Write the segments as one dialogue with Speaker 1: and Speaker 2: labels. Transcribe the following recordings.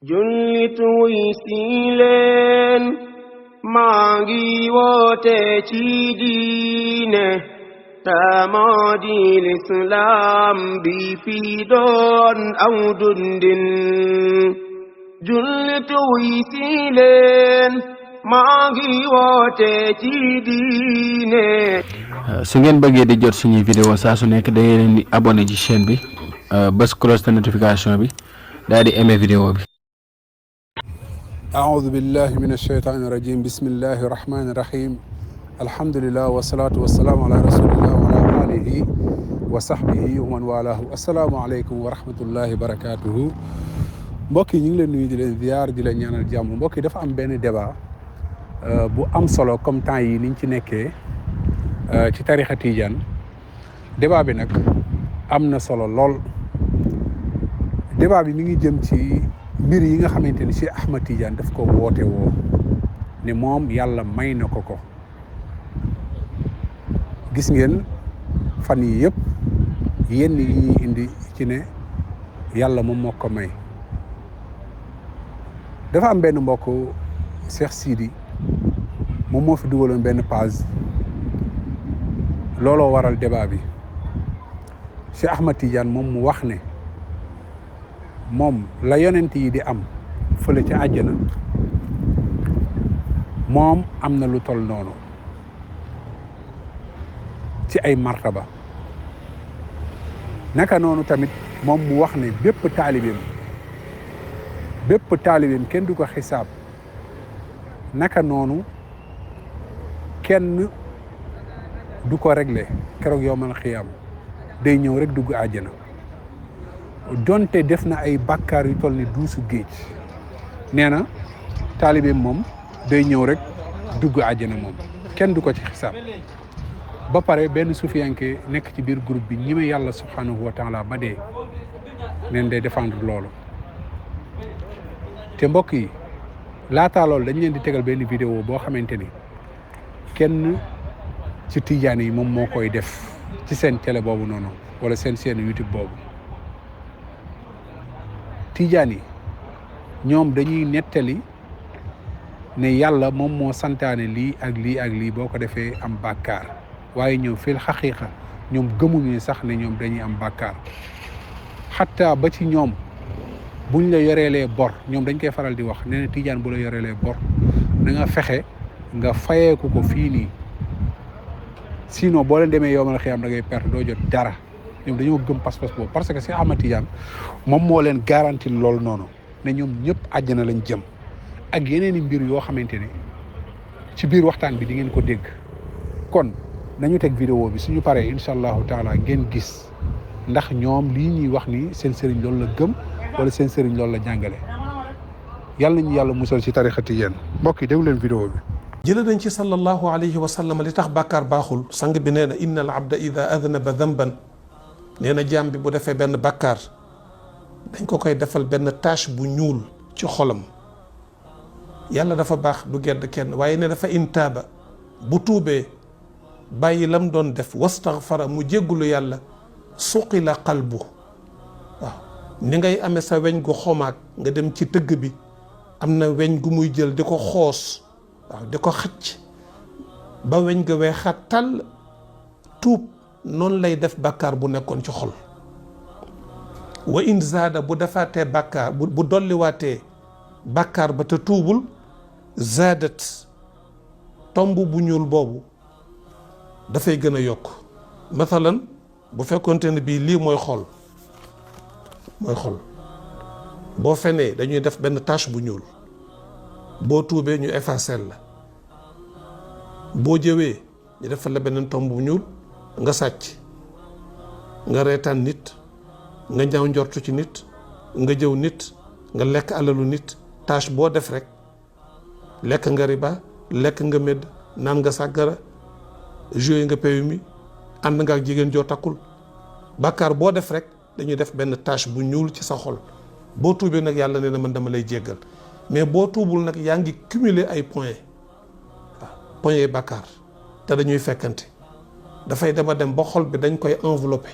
Speaker 1: jullit wuy si leen maa ngi woote ci diine moo di lislaam bi fi doon aw dundin jullit wuy si leen maa ngi woote ci diine.
Speaker 2: su ngeen bëggee di jot suñuy vidéo saa su nekk da ngeen di abonné ci chaîne bi bës cloche de notification bi daal di aimé vidéo bi.
Speaker 3: أعوذ بالله من الشيطان الرجيم بسم الله الرحمن الرحيم الحمد لله والصلاة والسلام على رسول الله وعلى آله وصحبه ومن والاه السلام عليكم ورحمة الله وبركاته mbokk yi ñu ngi leen nuyu di leen ziar di leen ñaanal jàmm mbokk yi dafa am benn débat bu am solo comme temps yi niñ ci nekkee ci tarixa Tijaan débat bi nag am na solo lool débat bi mi ngi jëm ci mbir yi nga xamante ni Cheikh Ahmad Tidiane daf ko woote woo ne moom yàlla may na ko ko gis ngeen fan yi yëpp yenn yi ñuy indi ci ne yàlla moom moo ko may dafa am benn mbokk Cheikh Sidi moom moo fi dugaloon benn page looloo waral débat bi Cheikh Ahmad Tidiane moom mu wax ne moom la yonent yi di am fële ca àjjana moom am na lu tol noonu ci ay martaba naka noonu tamit moom mu wax ne bépp taalibeem kenn du ko xisaab naka noonu kenn du ko réglé keroog yowmal xiyaam day ñëw rek dugg àjjana donte def na ay bàkkaar yu toll ni duusu géej nee na taalibeem moom day ñëw rek dugg àjjana moom kenn du ko ci xisaab ba pare benn sufiyanke nekk ci biir groupe bi ñi ma yàlla subhanahu wa taala ba dee neen day défendre loolu te mbokk yi laataa loolu dañ leen di tegal benn vidéo boo xamante ni kenn ci tijaan yi moom moo koy def ci seen télé boobu noonu wala seen YouTube boobu tijaan yi ñoom dañuy nettali ne yàlla moom moo santaane lii ak lii ak lii boo ko defee am bàkkaar waaye ñoom fil xaqiiqa ñoom gëmuñu sax ne ñoom dañuy am bàkkaar xataa ba ci ñoom buñ la yoreelee bor ñoom dañ koy faral di wax nee na tijaan bu la yoreelee bor na nga fexe nga fayeeku ko fii nii sinon boo leen demee yowmal xiyaam da ngay perte doo jot dara ñoom dañoo gëm pas-pas boobu parce que Cheikh Ahmad Tidiane moom moo leen garanti loolu noonu ne ñoom ñëpp àjjana lañ jëm ak yeneen i mbir yoo xamante ne ci biir waxtaan bi di ngeen ko dégg kon nañu teg vidéo bi suñu paree incha allahu taala ngeen gis ndax ñoom lii ñuy wax ni seen sëriñ loolu la gëm wala seen sëriñ loolu la jàngale yàlla nañu yàlla musal ci tarixa Tijaan mbokk yi déglu leen vidéo bi.
Speaker 4: jële nañ ci sallallahu alayhi wa sallam li tax bàkkaar baaxul sang bi nee na inna al abda ida adnaba damban nee na jaam bi bu defee benn bàkkaar dañ ko koy defal benn tache bu ñuul ci xolam yàlla dafa baax du gedd kenn waaye ne dafa intaaba bu tuubee bàyyi lam doon def wastaghfara mu jéggulu yàlla suqila qalbu waaw ni ngay amee sa weñ gu xomaag nga dem ci tëgg bi am na weñ gu muy jël di ko xoos waaw di ko xëcc ba weñ ga weexaat tàll tuub noonu lay def bàkkaar bu nekkoon ci xol wa in zaada bu defaatee bàkkaar bu dolliwaatee bàkkaar ba te tuubul zaadat tomb bu ñuul boobu dafay gën a yokk mathalan bu fekkonte ne bii lii mooy xol boo fenee dañuy def benn tache bu ñuul boo tuubee ñu effacer la boo jëwee ñu defal la beneen tomb bu ñuul nga sàcc nga reetaan nit nga ñaaw njortu ci nit nga jëw nit nga lekk alalu nit tâche boo def rek lekk nga riba lekk nga medd naan nga sàggara joué nga PMI ànd nga ak jigéen joo takkul bàkkaar boo def rek dañuy def benn tâche bu ñuul ci sa xol boo tuubee nag yàlla nee na man dama lay jéggal mais boo tuubul nag yaa ngi cumuler ay points waaw points yi bàkkaar te dañuy fekkante dafay dem ba xol bi dañ koy enveloppé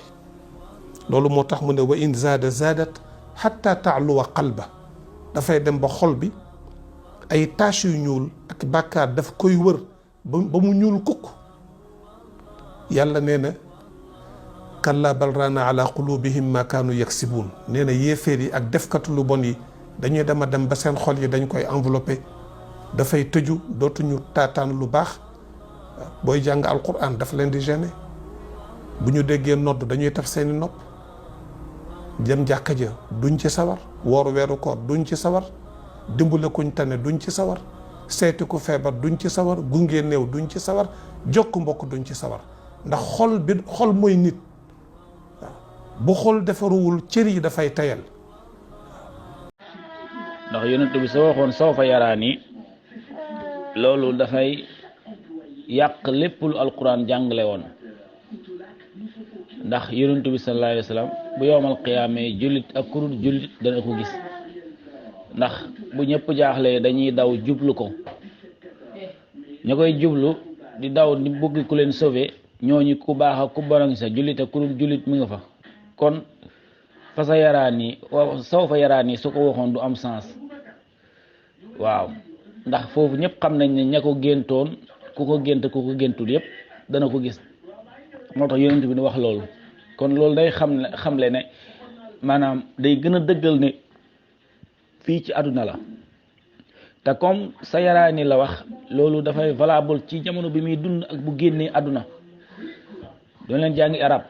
Speaker 4: loolu moo tax mu ne wa in zaada zaadat xatta taaluwa qalba dafay dem ba xol bi ay taches yu ñuul ak bàkkaar daf koy wër ba mu ñuul kukk. yàlla nee na kalla bal raana ala qulubihim ma kaanu yaksibuun nee na yéeféer yi ak defkatu lu bon yi dañuy dem a dem ba seen xol yi dañ koy enveloppé dafay tëju dootuñu taataan lu baax. booy jàng alquran daf leen di gêner bu ñu déggee nodd dañuy taf seeni nopp jëm jàkka ja duñ ci sawar wooru weeru koor duñ ci sawar dimbale kuñ tane duñ ci sawar seeti ku feebar duñ ci sawar gunge néew duñ ci sawar jokk mbokk duñ ci sawar ndax xol mooy nit waaw bu xol defaruwul cër yi dafay tayal.
Speaker 5: ndax yonent bi soo waxoon sawfa yaraani loolu dafay yàq lépp lu alquran jàngale woon ndax yonent bi sallallahu alayhi wa sallam bu yowmal qiyaamee jullit ak kurut jullit dana ko gis ndax bu ñëpp jaaxlee dañuy daw jublu ko ña koy jublu di daw di bëgg ku leen sauver ñooñu ku baax ak ku bon sa jullit ak kurut jullit mi nga fa kon fa sa yaraan yi saw fa yaraan yi su ko waxoon du am sens waaw ndax foofu ñëpp xam nañ ne ña ko géntoon ku ko géntul yëpp dana ko gis moo tax yonent bi di wax loolu kon loolu day xamle ne maanaam day gën a dëggal ne fii ci àdduna la te comme sa yaraani la wax loolu dafay valable ci jamono bi muy dund ak bu génnee àdduna doon leen jàngi arab.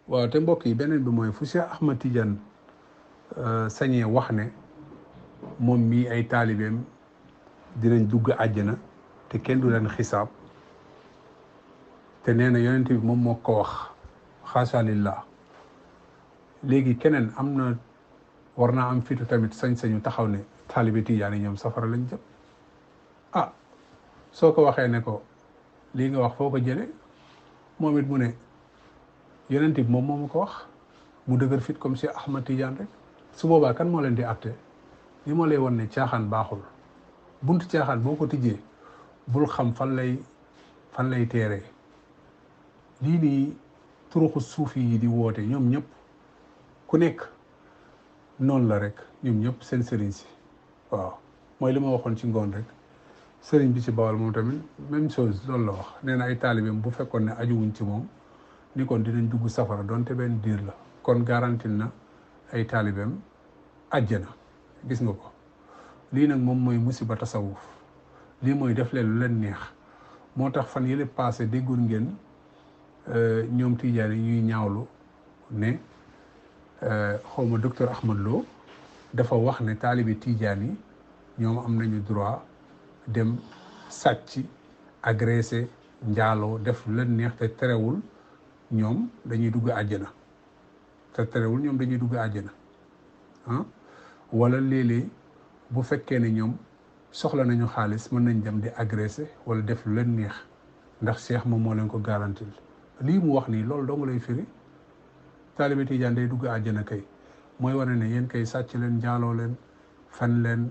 Speaker 3: waaw te mbokk yi beneen bi mooy fu Cheikh Ahmad Tidiane sañee wax ne moom mii ay taalibeem dinañ dugg àjjana te kenn du leen xisaab te nee na yonent bi moom moo ko wax xaasa lillah léegi keneen war naa am fitu tamit sañ-sañu taxaw ne taalibe tijaan yi ñoom safara lañ jëm ah soo ko waxee ne ko lii nga wax foo ko jële moom it mu ne yonent bi moom moo ma ko wax mu dëgër fit comme Cheikh Ahmad Tidiane rek su boobaa kan moo leen di àtte li moo lay won ne caaxaan baaxul buntu caaxaan boo ko tijjee bul xam fan lay teeree lii nii turuxu suufi yi di woote ñoom ñëpp ku nekk noonu la rek ñoom ñëpp seen sëriñ si waaw mooy li ma waxoon ci ngoon rek sëriñ bi ci Bawol moom tamit même chose loolu la wax nee na ay taalibeem bu fekkoon ne ajuwuñ ci moom ni kon dinañ dugg safara donte benn diir la kon garantil na ay taalibeem àjjana gis nga ko lii nag moom mooy musiba tasawuf lii mooy def leen lu leen neex moo tax fan yële passé déggoon ngeen ñoom tijaan yi ñuy ñaawlu ne xawma docteur Ahmad Lo dafa wax ne taalibi tijaan yi ñoom am nañu droit dem sàcc agressé njaaloo def lu leen neex te terewul ñoom dañuy dugg àjjana wala léeg-léeg bu fekkee ne ñoom soxla nañu xaalis mën nañ dem di agressé wala def lu leen neex ndax Cheikh moom moo leen ko garantil lii mu wax nii loolu dong lay firi taalibe tijaan day dugg àjjana kay mooy wane ne yéen kay sàcc leen njaaloo leen fen leen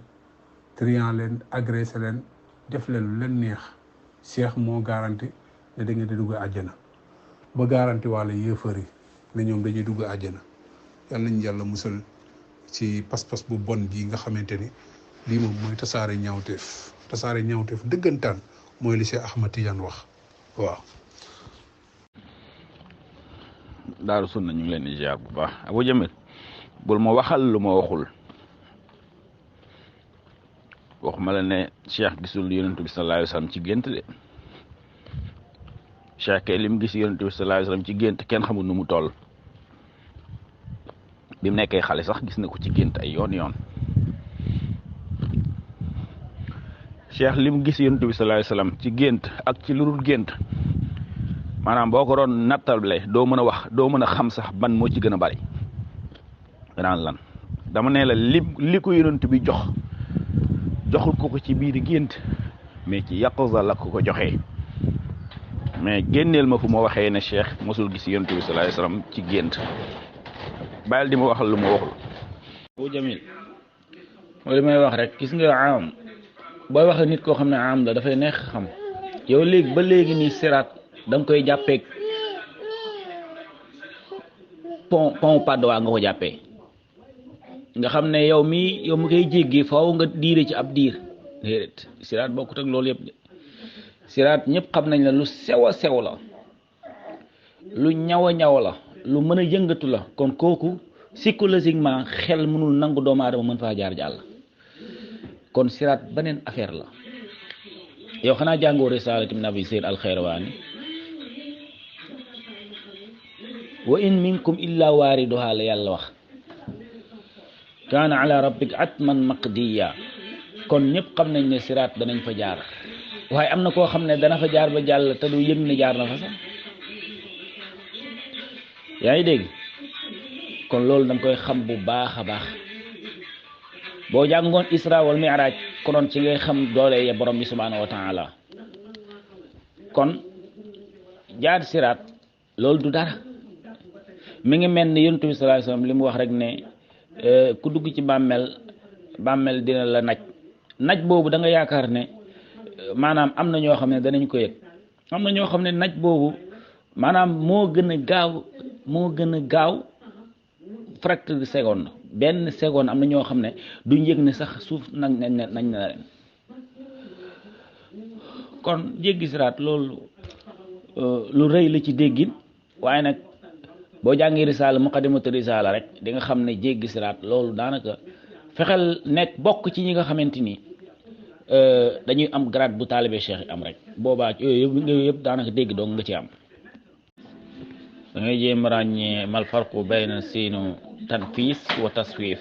Speaker 3: trian leen agressé leen def leen lu leen neex Cheikh moo garanti ne da ngeen di dugg àjjana ba garanti wàlla yéefar yi ne ñoom dañuy dugg àjjana yàlla nañu yàlla musal ci pas-pas bu bon gi nga xamante ni lii moom mooy tasaare ñaawteef dëggantaan mooy li Cheikh Ahmad Tidiane wax waaw.
Speaker 5: Daaru Sunna ñu ngi leen di ziar bu baax Abu Jamil bul ma waxal lu ma waxul waxuma la ne Cheikh gisul yonent bi sallallahu alayhi wa sallam ci gént de Cheikh kay li mu gis yonent bi sallallahu alayhi wa sallam ci gént kenn xamul nu mu toll bi mu nekkee xale sax gis na ko ci gént ay yoon Cheikh li mu gis yonent bi sallallahu alayhi wa sallam ci gént ak ci lu dul gént maanaam boo ko doon nattable doo mën a wax doo mën a xam sax ban moo ci gën a bari danaan lan dama ne la li ko yonent bi joxul ko ci biir gént mais ci yaqza la ko joxee mais génneel ma fu ma waxee ne Cheikh mosul gis yonent bi sallallahu alayhi wasallam ci gént bàyyil di ma waxal lu ma waxul. Abu Jamil mooy li may wax rek gis nga am booy wax nit koo xam ne am la dafay neex xam yow léegi ba léegi nii siraat da nga koy jàppee pont Patte d'Oie nga ko jàppee nga xam ne yow mi koy jéggi faaw nga diire ci ab diir déedéet siraat bokkut ak loolu yëpp de siraat ñëpp xam nañ la lu sew a sew la lu ñaw a ñaw la lu mën a yëngatu la kon kooku psychologiquement xel mënul nangu doomu aadama mën faa jaar jàll kon siraat beneen affaire la yow xanaa jàngoo risalati min abi sayyid al-Xayrawaani wa in minkum illa waariduha la yàlla wax kaana ala rabbika atman maqdiya kon ñëpp xam nañ ne siraat danañ fa jaar waaye am na koo xam ne dana fa jaar ba jàll te du yëg ne jaar na fa sax yaa ngi dégg kon loolu danga koy xam bu baax a baax boo jàngoon isra wal mi'raj konoon ci ngay xam doole ya borom bi subhanahu wa taala kon jaar siraat loolu du dara mi ngi mel ni yonent bi sallallahu alayhi wasallam li mu wax rek ne ku dugg ci bàmmeel dina la naj boobu da nga yaakaar ne maanaam am na ñoo xam ne danañ ko yëg am na ñoo xam ne naj boobu maanaam moo gën a gaaw fracture de seconde benn seconde am na ñoo xam ne duñ yëg ne sax suuf nañ na leen kon jéggi siraat loolu lu rëy la ci déggin waaye nag boo jàngi risaala muqaddimatu risaala rek di nga xam ne jéggi siraat loolu daanaka fexeel nekk bokk ci ñi nga xamante ni dañuy am grade bu taalibe cheikh am rek boobaa yooyu yëpp daanaka dégg dong nga ci am da ngay jéem ràññee mal farqu bayna siinu tanfiis wa taswif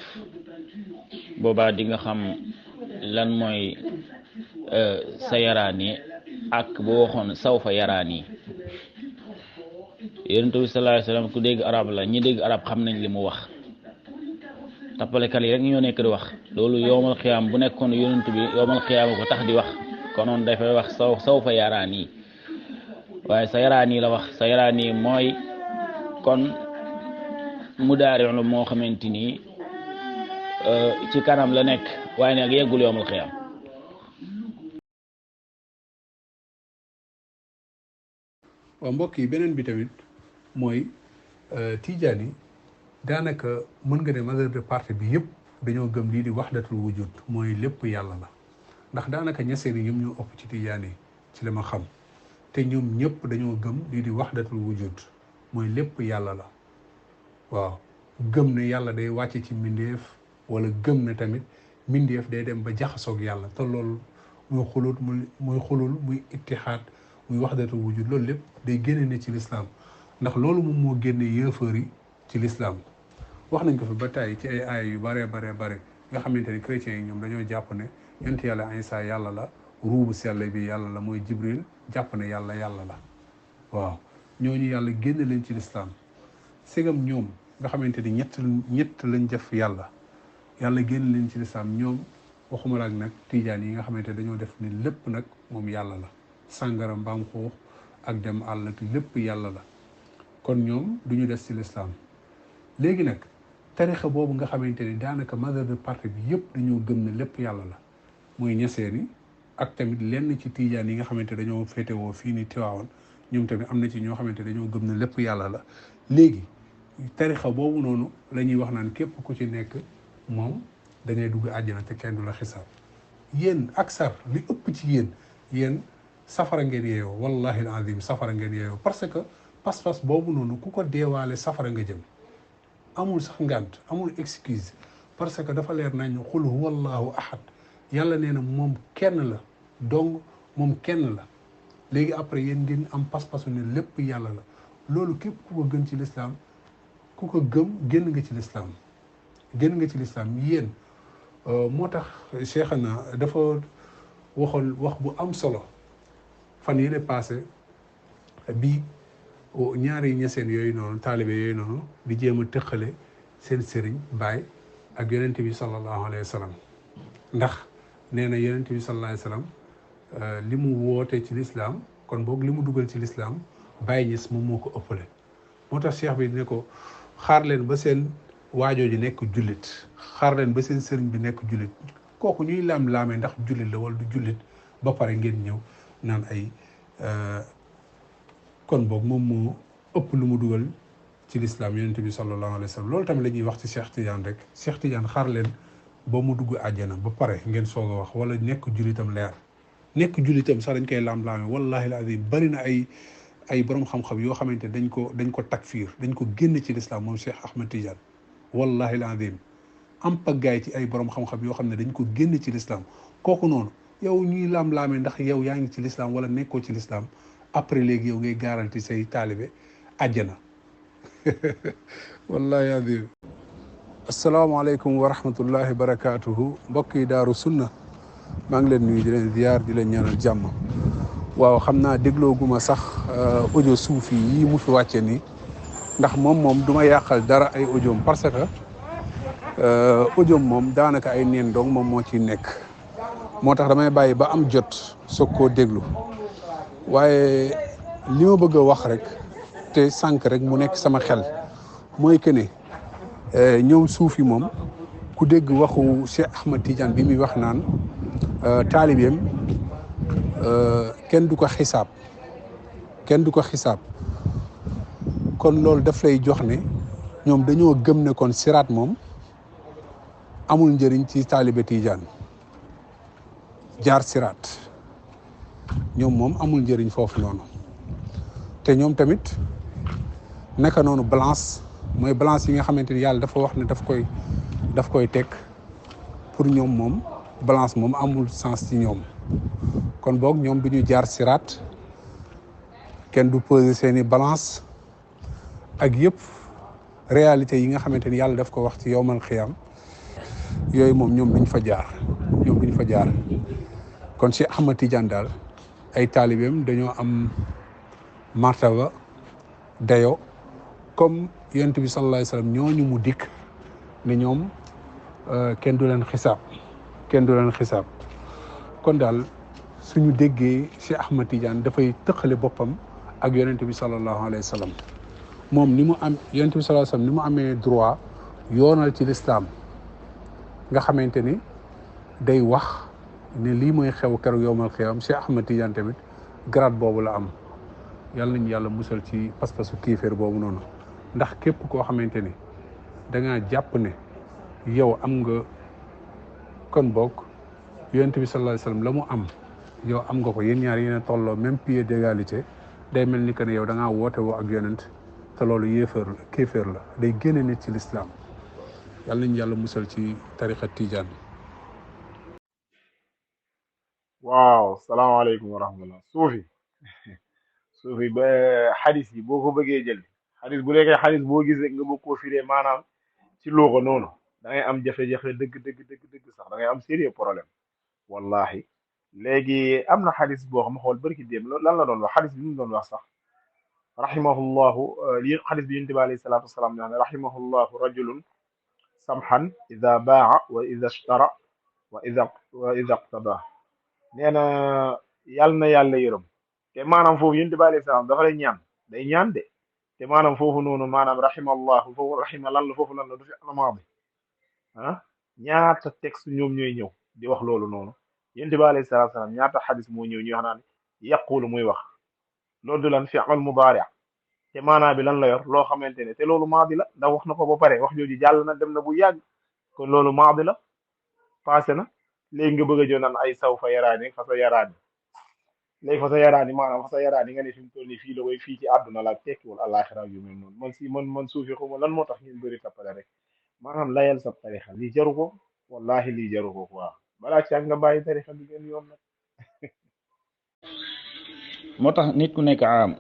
Speaker 5: boobaa di nga xam lan mooy sa yaraani ak boo waxoon saw fa yaraani yonent bi sallallahu alayhi wasallam ku dégg arab la ñi dégg arab xam nañ li mu wax tappalekat yi rek ñoo nekk di wax loolu yowmal xiyaam bu nekkoon yonent bi yowmal xiyaam ko tax di wax konoon dafay wax saw fa yaraani waaye sa yaraani la wax sa yaraani mooy kon mu daari la moo xamante ni ci kanam la nekk waaye nag yeggul yowmal xiyaam
Speaker 3: waaw mbokk yi beneen bi tamit mooy tijaan yi daanaka mën nga ne majeure de partie bi yëpp dañoo gëm lii di wahdatul wujud mooy lépp yàlla la ndax daanaka ñeseen yi ñoom ñoo ëpp ci tijaan yi ci li ma xam te ñoom ñëpp dañoo gëm lii di wahdatul wujud mooy lépp yàlla la waaw gëm ne yàlla day wàcce ci mbindeef wala gëm ne tamit mbindeef day dem ba jaxasoog yàlla te loolu muy xulul muy ittixaad muy wahdatul wujud loolu lépp day génne ne ci lislaam ndax loolu moom moo génne yéefar yi ci lislaam wax nañ ko fi ba tàyyi ci ay aaya yu bare nga xamante ni chrétiens yi ñoom dañoo jàpp ne yonent yàlla Isaa yàlla la ruubu sell bi yàlla la mooy Jibril jàpp ne yàlla la waaw ñooñu yàlla génne leen ci lislaam segam ñoom nga xamante ni ñett lañ def yàlla génne leen ci lislaam ñoom waxuma la ak nag tijaan yi nga xamante dañoo def ni lépp nag moom yàlla la sàngara mbaam xuux ak dem àll lépp yàlla la kon ñoom du ñu des ci lislaam léegi nag tarixa boobu nga xamante ni daanaka majeure de partie bi yëpp dañoo gëm ne lépp yàlla la muy ñeseen yi ak tamit lenn ci tijaan yi nga xamante dañoo féetewoo fii ni Tiwaawan ñoom tamit am na ci ñoo xamante dañoo gëm ne lépp yàlla la léegi tarixa boobu noonu la ñuy wax naan képp ku ci nekk moom da ngay dugg àjjana te kenn du la xisaab yéen aksar li ëpp ci yéen safara ngeen yeeyoo wallahi alazim safara ngeen yeeyoo parce que pas-pas boobu noonu ku ko deewaale safara nga jëm amul sax ngànt amul excuse parce que dafa leer nañ xul huwa allahu ahad yàlla nee na moom kenn la donc moom kenn la léegi après yéen ngeen am pas-pasu ne lépp yàlla la loolu képp ku ko gën ci lislaam ku ko gëm génn nga ci lislaam yéen moo tax Cheikhana dafa waxoon wax bu am solo fan yële passé bi ñaari ñeseen yooyu noonu taalibe yooyu noonu di jéem a tëqale seen sëriñ Baay ak yonent bi sallallahu alayhi wa sallam ndax nee na yonent bi sallallahu alayhi wa sallam li mu woote ci lislaam kon boog li mu dugal ci lislaam Baay Ñas moom moo ko ëppale moo tax cheikh bi ne ko xaar leen ba seen waajoo ji nekk jullit xaar leen ba seen sëriñ bi nekk jullit kooku ñuy laam-laamee ndax jullit la wala du jullit ba pare ngeen ñëw naan ay kon boog moom moo ëpp lu mu dugal ci lislaam yonent bi sallallahu alayhi wa sallam loolu tamit la ñuy wax ci Cheikh Tidiane rek Cheikh Tidiane xaar leen ba mu dugg àjjana ba pare ngeen soog a wax wala nekk jullitam leer nekk jullitam sax dañ koy laam-laame wallahi alazim bari na ay borom xam-xam yoo xamante dañ ko takfiir dañ ko génn ci lislaam moom Cheikh Ahmed Tidiane wallahi alazim am pagaay ci ay borom xam-xam yoo xam ne dañ ko génn ci lislaam kooku noonu yow ñuy laam-laame ndax yow yaa ngi ci lislaam wala nekkoo ci lislaam après léegi yow ngay garanti say taalibe àjjana wallahi azim asalaamaaleykum wa rahmatullahi wa barakaatuhu mbokk yi daaru sunna maa ngi leen nuyu di leen ziyaar di leen ñaanal jàmm waaw xam naa déglooguma sax audio suufi yi mu fi wàcce nii ndax moom du ma yàqal dara ay audioom parce que audioom moom daanaka ay neen dong moom moo ciy nekk moo tax damay bàyyi ba am jot soog koo déglu waaye li ma bëgg a wax rek te sànq rek mu nekk sama xel mooy que ne ñoom suufi moom ku dégg waxu Cheikh Ahmed Tidiane bi muy wax naan taalibeem kenn du ko xisaab kon loolu daf lay jox ne ñoom dañoo gëm ne kon siraat moom amul njëriñ ci taalibe Tidiane jaar siraat ñoom moom amul njëriñ foofu noonu te ñoom tamit naka noonu balance mooy balance yi nga xamante ni yàlla dafa wax ne daf koy teg pour ñoom moom balance moom amul sens ci ñoom kon boog ñoom du ñu jaar siraat kenn du peser seeni balance ak yëpp réalité yi nga xamante ni yàlla daf ko wax ci yowmal xiyam yooyu moom ñoom duñ fa jaar kon Cheikh Ahmed Tidiane daal ay taalibeem dañoo am martaba dayo comme yonent bi sallallahu alayhi wa sallam ñooñu mu dikk ne ñoom kenn du leen xisaab kon daal suñu déggee Cheikh Ahmed Tidiane dafay tëqale boppam ak yonent bi sallallahu alayhi wa sallam moom ni mu am yonent bi sallallahu alayhi wa sallam ni mu amee droit yoonal ci lislaam nga xamante ni day wax ne lii mooy xew keroog yowmal xiyam Cheikh Ahmed Tidiane tamit grade boobu la am yàlla nañu yàlla musal ci pas-pasu kiiféer boobu noonu ndax képp koo xamante ni da ngaa jàpp ne yow am nga kon bokk yonent bi sallallahu alayhi wasallam la mu am yow am nga ko yéen ñaar yéen a tolloo même pied d'égalité day mel ni que ne yow da ngaa woote woo ak yonent te loolu kéeféer la day génne nit ci lislaam yàlla nañu yàlla musal ci tariqa Tijaan.
Speaker 6: waaw salaamaaleykum wa rahmatullah suufi ba xadis yi boo ko bëggee jël xadis bu nekkee xadis boo gisee nga bëgg koo firee maanaam ci luuxa noonu da ngay am jafe-jafe dëgg sax da ngay am sérieux problème wallahi léegi am na xadis boo xam xool barki déem lan la doon wax xadis bi mu doon wax sax rahimahullahu li xadis bi yonent bi alayhi salaatu wasalaam ne rahimahullahu rajulun samhan ida baa wa ida ishtara wa ida iqtada nee na yàlla na yàlla yërëm te maanaam foofu yonent bi alayhi salaam dafa lay ñaan day ñaan de te maanaam foofu noonu maanaam rahimallahu foofu rahima lan la foofu lan la du fi anamaadi ñaata texte ñoom ñooy ñëw di wax loolu noonu yonent bi alayhi salaatu salaam ñaata xadis moo ñëw ñu wax naan yaqulu muy wax loolu du lan fi'l mudaari te maanaam bi lan la yor loo xamante ne te loolu maadi la ndax wax na ko ba pare wax jooju jàll na dem na bu yàgg kon loolu maadi la passé na léegi nga bëgg a joon naan ay saw fa yaraani fa sa yaraani léegi fa sa yaraani maanaam fa sa yaraani nga ne fi mu toll nii fii la koy fii ci àdduna la tekkiwul àllaaxira yu mel noonu man suufi xuma lan moo tax ngeen bëri tappale rek maanaam layal sa tarixa lii jaru ko wallahi lii jaru ko quoi balaa caag nga bàyyi tarixa bi ngeen yoon nag
Speaker 5: moo tax nit ku nekk am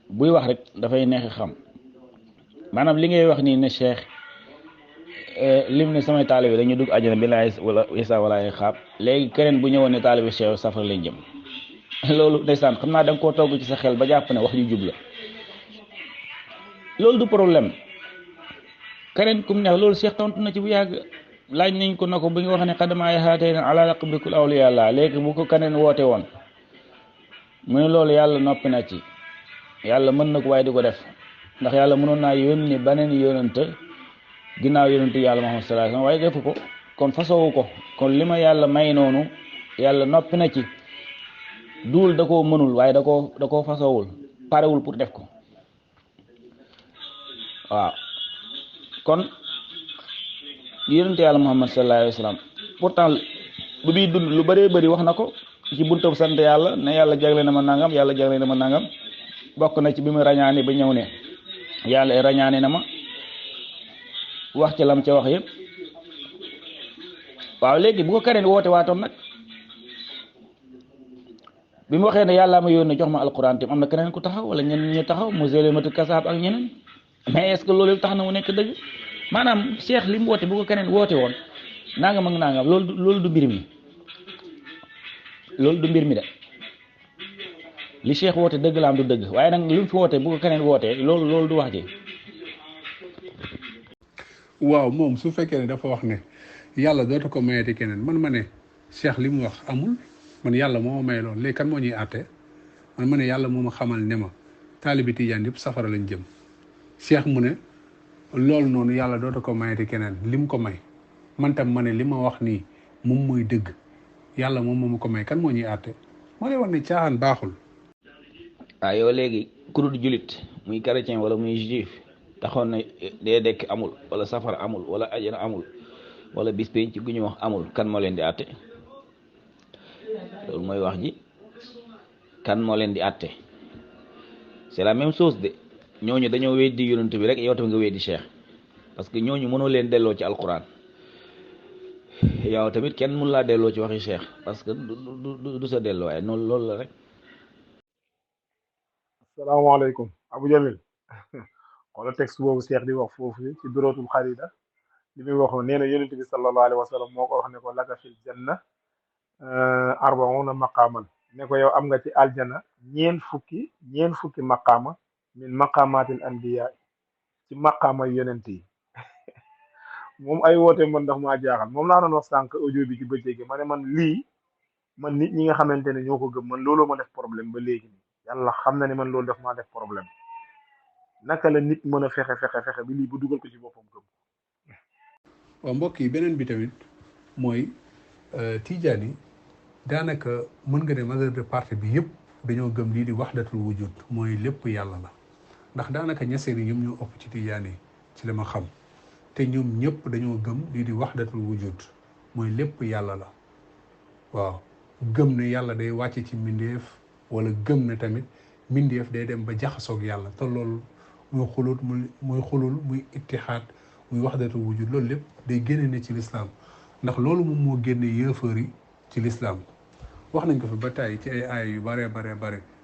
Speaker 5: buy wax rek dafay neex xam maanaam li ngay wax nii ne Cheikh lim ne samay taalibe dañuy dugg àjjana bi laay wala isa wala ay xaab léegi keneen bu ñëwoon ne taalibe Cheikh safara lañ jëm loolu ndeysaan xam naa da nga koo togg ci sa xel ba jàpp ne wax ju jub la loolu du problème keneen kum neex loolu Cheikh tontu na ci bu yàgg laaj nañ ko na ko bu ñu wax ne xadamaay xaatee na ala raqbi kul awliya yàlla léegi bu ko keneen woote woon mu ne loolu yàlla noppi na ci yàlla mën na ko waaye di ko def ndax yàlla mënoon naa yónni beneen yónante ginnaaw yónante yàlla Muhammad sallallahu alayhi wasallam waaye defu ko kon façowu ko kon li ma yàlla may noonu yàlla noppi na ci duul da koo mënul waaye da koo fasowul parewul pour def ko waaw kon yonente yàlla Muhammad sallallahu alayhi wa sallam pourtant bu muy dund lu bëree bëri wax na ko ci buntab sant yàlla ne yàlla jagle na ma nangam yàlla jagle na ma nangam bokk na ci bi mu rañaane ba ñëw ne yàlla rañaane na ma wax ci lam ca wax yëpp waaw léegi bu ko keneen woote waatoon nag bi mu waxee ne yàlla ma yónnee jox ma alquran tam am na keneen ku taxaw wala ñeneen ñu taxaw mu Musaylimatu kasaab ak ñeneen mais est-ce que loolu tax na mu nekk dëgg maanaam Cheikh li mu woote bu ko keneen woote woon nangam ak nangam loolu du mbir mi loolu du mbir mi de li Cheikh woote dëgg la am du dëgg waaye nag li mu fi woote bu ko keneen wootee loolu du wax ji.
Speaker 3: waaw moom su fekkee ne dafa wax ne yàlla dootu ko mayati keneen man ma ne Cheikh li mu wax amul man yàlla moo ma may loon léegi kan moo ñuy àtte man ma ne yàlla moo ma xamal ne ma taalibi tijaan yëpp safara lañ jëm Cheikh mu ne loolu noonu yàlla dootu ko mayati keneen li mu ko may man tam ma ne li ma wax nii moom mooy dëgg yàlla moom moo ma ko may kan moo ñuy àtte moo lay wax ne caaxaan baaxul.
Speaker 5: waaw yow léegi ku dul julit muy chrétien wala muy juif taxoon na dee dekk amul wala safara amul wala ajana amul wala bis penc gu ñu wax amul kan moo leen di àtte loolu mooy wax ji kan moo leen di àtte c'est la même chose de ñooñu dañoo weddi yonent bi rek yow tamit nga weddi Cheikh parce que ñooñu mënoo leen delloo ci alquran yow tamit kenn mënu laa delloo ci waxi Cheikh parce que du sa delloo waaye noonu loolu la rek.
Speaker 6: asalaamaaleykum Abu Jamil xoola texte boobu Cheikh di wax foofu ci durootul xarida li muy wax nee na yonent bi sallallahu alayhi wa sallam moo ko wax ne ko laka fil janna arbauna maqaaman ne ko yow am nga ci aljana ñeen fukki maqaama min maqaamaatil anbiya ci maqaama yonent yi moom ay woote man ndax maa jaaxal moom laa doon wax sànq audio bi ci bëccëg ma ne man lii man nit ñi nga xamante ne ñoo ko gëm man looloo ma def problème ba léegi nii yàlla xam na ne man loolu def maa def problème naka la nit mën a fexe bi lii bu dugal ko ci boppam gëm.
Speaker 3: waaw mbokk yi beneen bi tamit mooy tijaan yi daanaka mën nga ne majeure partie bi yëpp dañoo gëm lii di wahdatul wujud mooy lépp yàlla la ndax daanaka ñaseen yi ñoom ñoo ëpp ci tijaan yi ci li ma xam te ñoom ñëpp dañoo gëm lii di wahdatul wujud mooy lépp yàlla la waaw gëm ne yàlla day wàcce ci mbindeef wala gëm ne tamit mbindeef day dem ba jaxasoog yàlla te loolu muy xulul muy ittixaad muy wahdatul wujud loolu lépp day génne ne ci lislaam ndax loolu moom moo génne yéefar yi ci lislaam wax nañ ko fi ba tàyyi ci ay aaya yu bare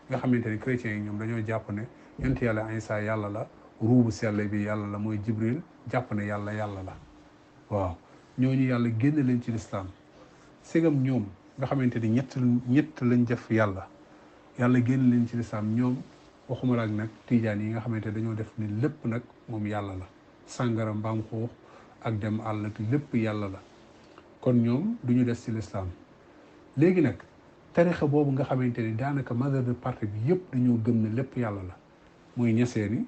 Speaker 3: nga xamante ne chrétiens yi ñoom dañoo jàpp ne yonent yàlla Isaa yàlla la ruubu sell bi yàlla la mooy Jibril jàpp ne yàlla la waaw ñooñu yàlla génne leen ci lislaam segam ñoom nga xamante ni ñett lañ def yàlla génne leen ci lislaam ñoom waxuma la ak nag tijaan yi nga xamante dañoo def ni lépp nag moom yàlla la sàngara mbaam xuux ak dem àll ak lépp yàlla la kon ñoom duñu des ci lislaam léegi nag tarixa boobu nga xamante ni daanaka majeure partie bi yëpp dañoo gëm ne lépp yàlla la muy ñaseen yi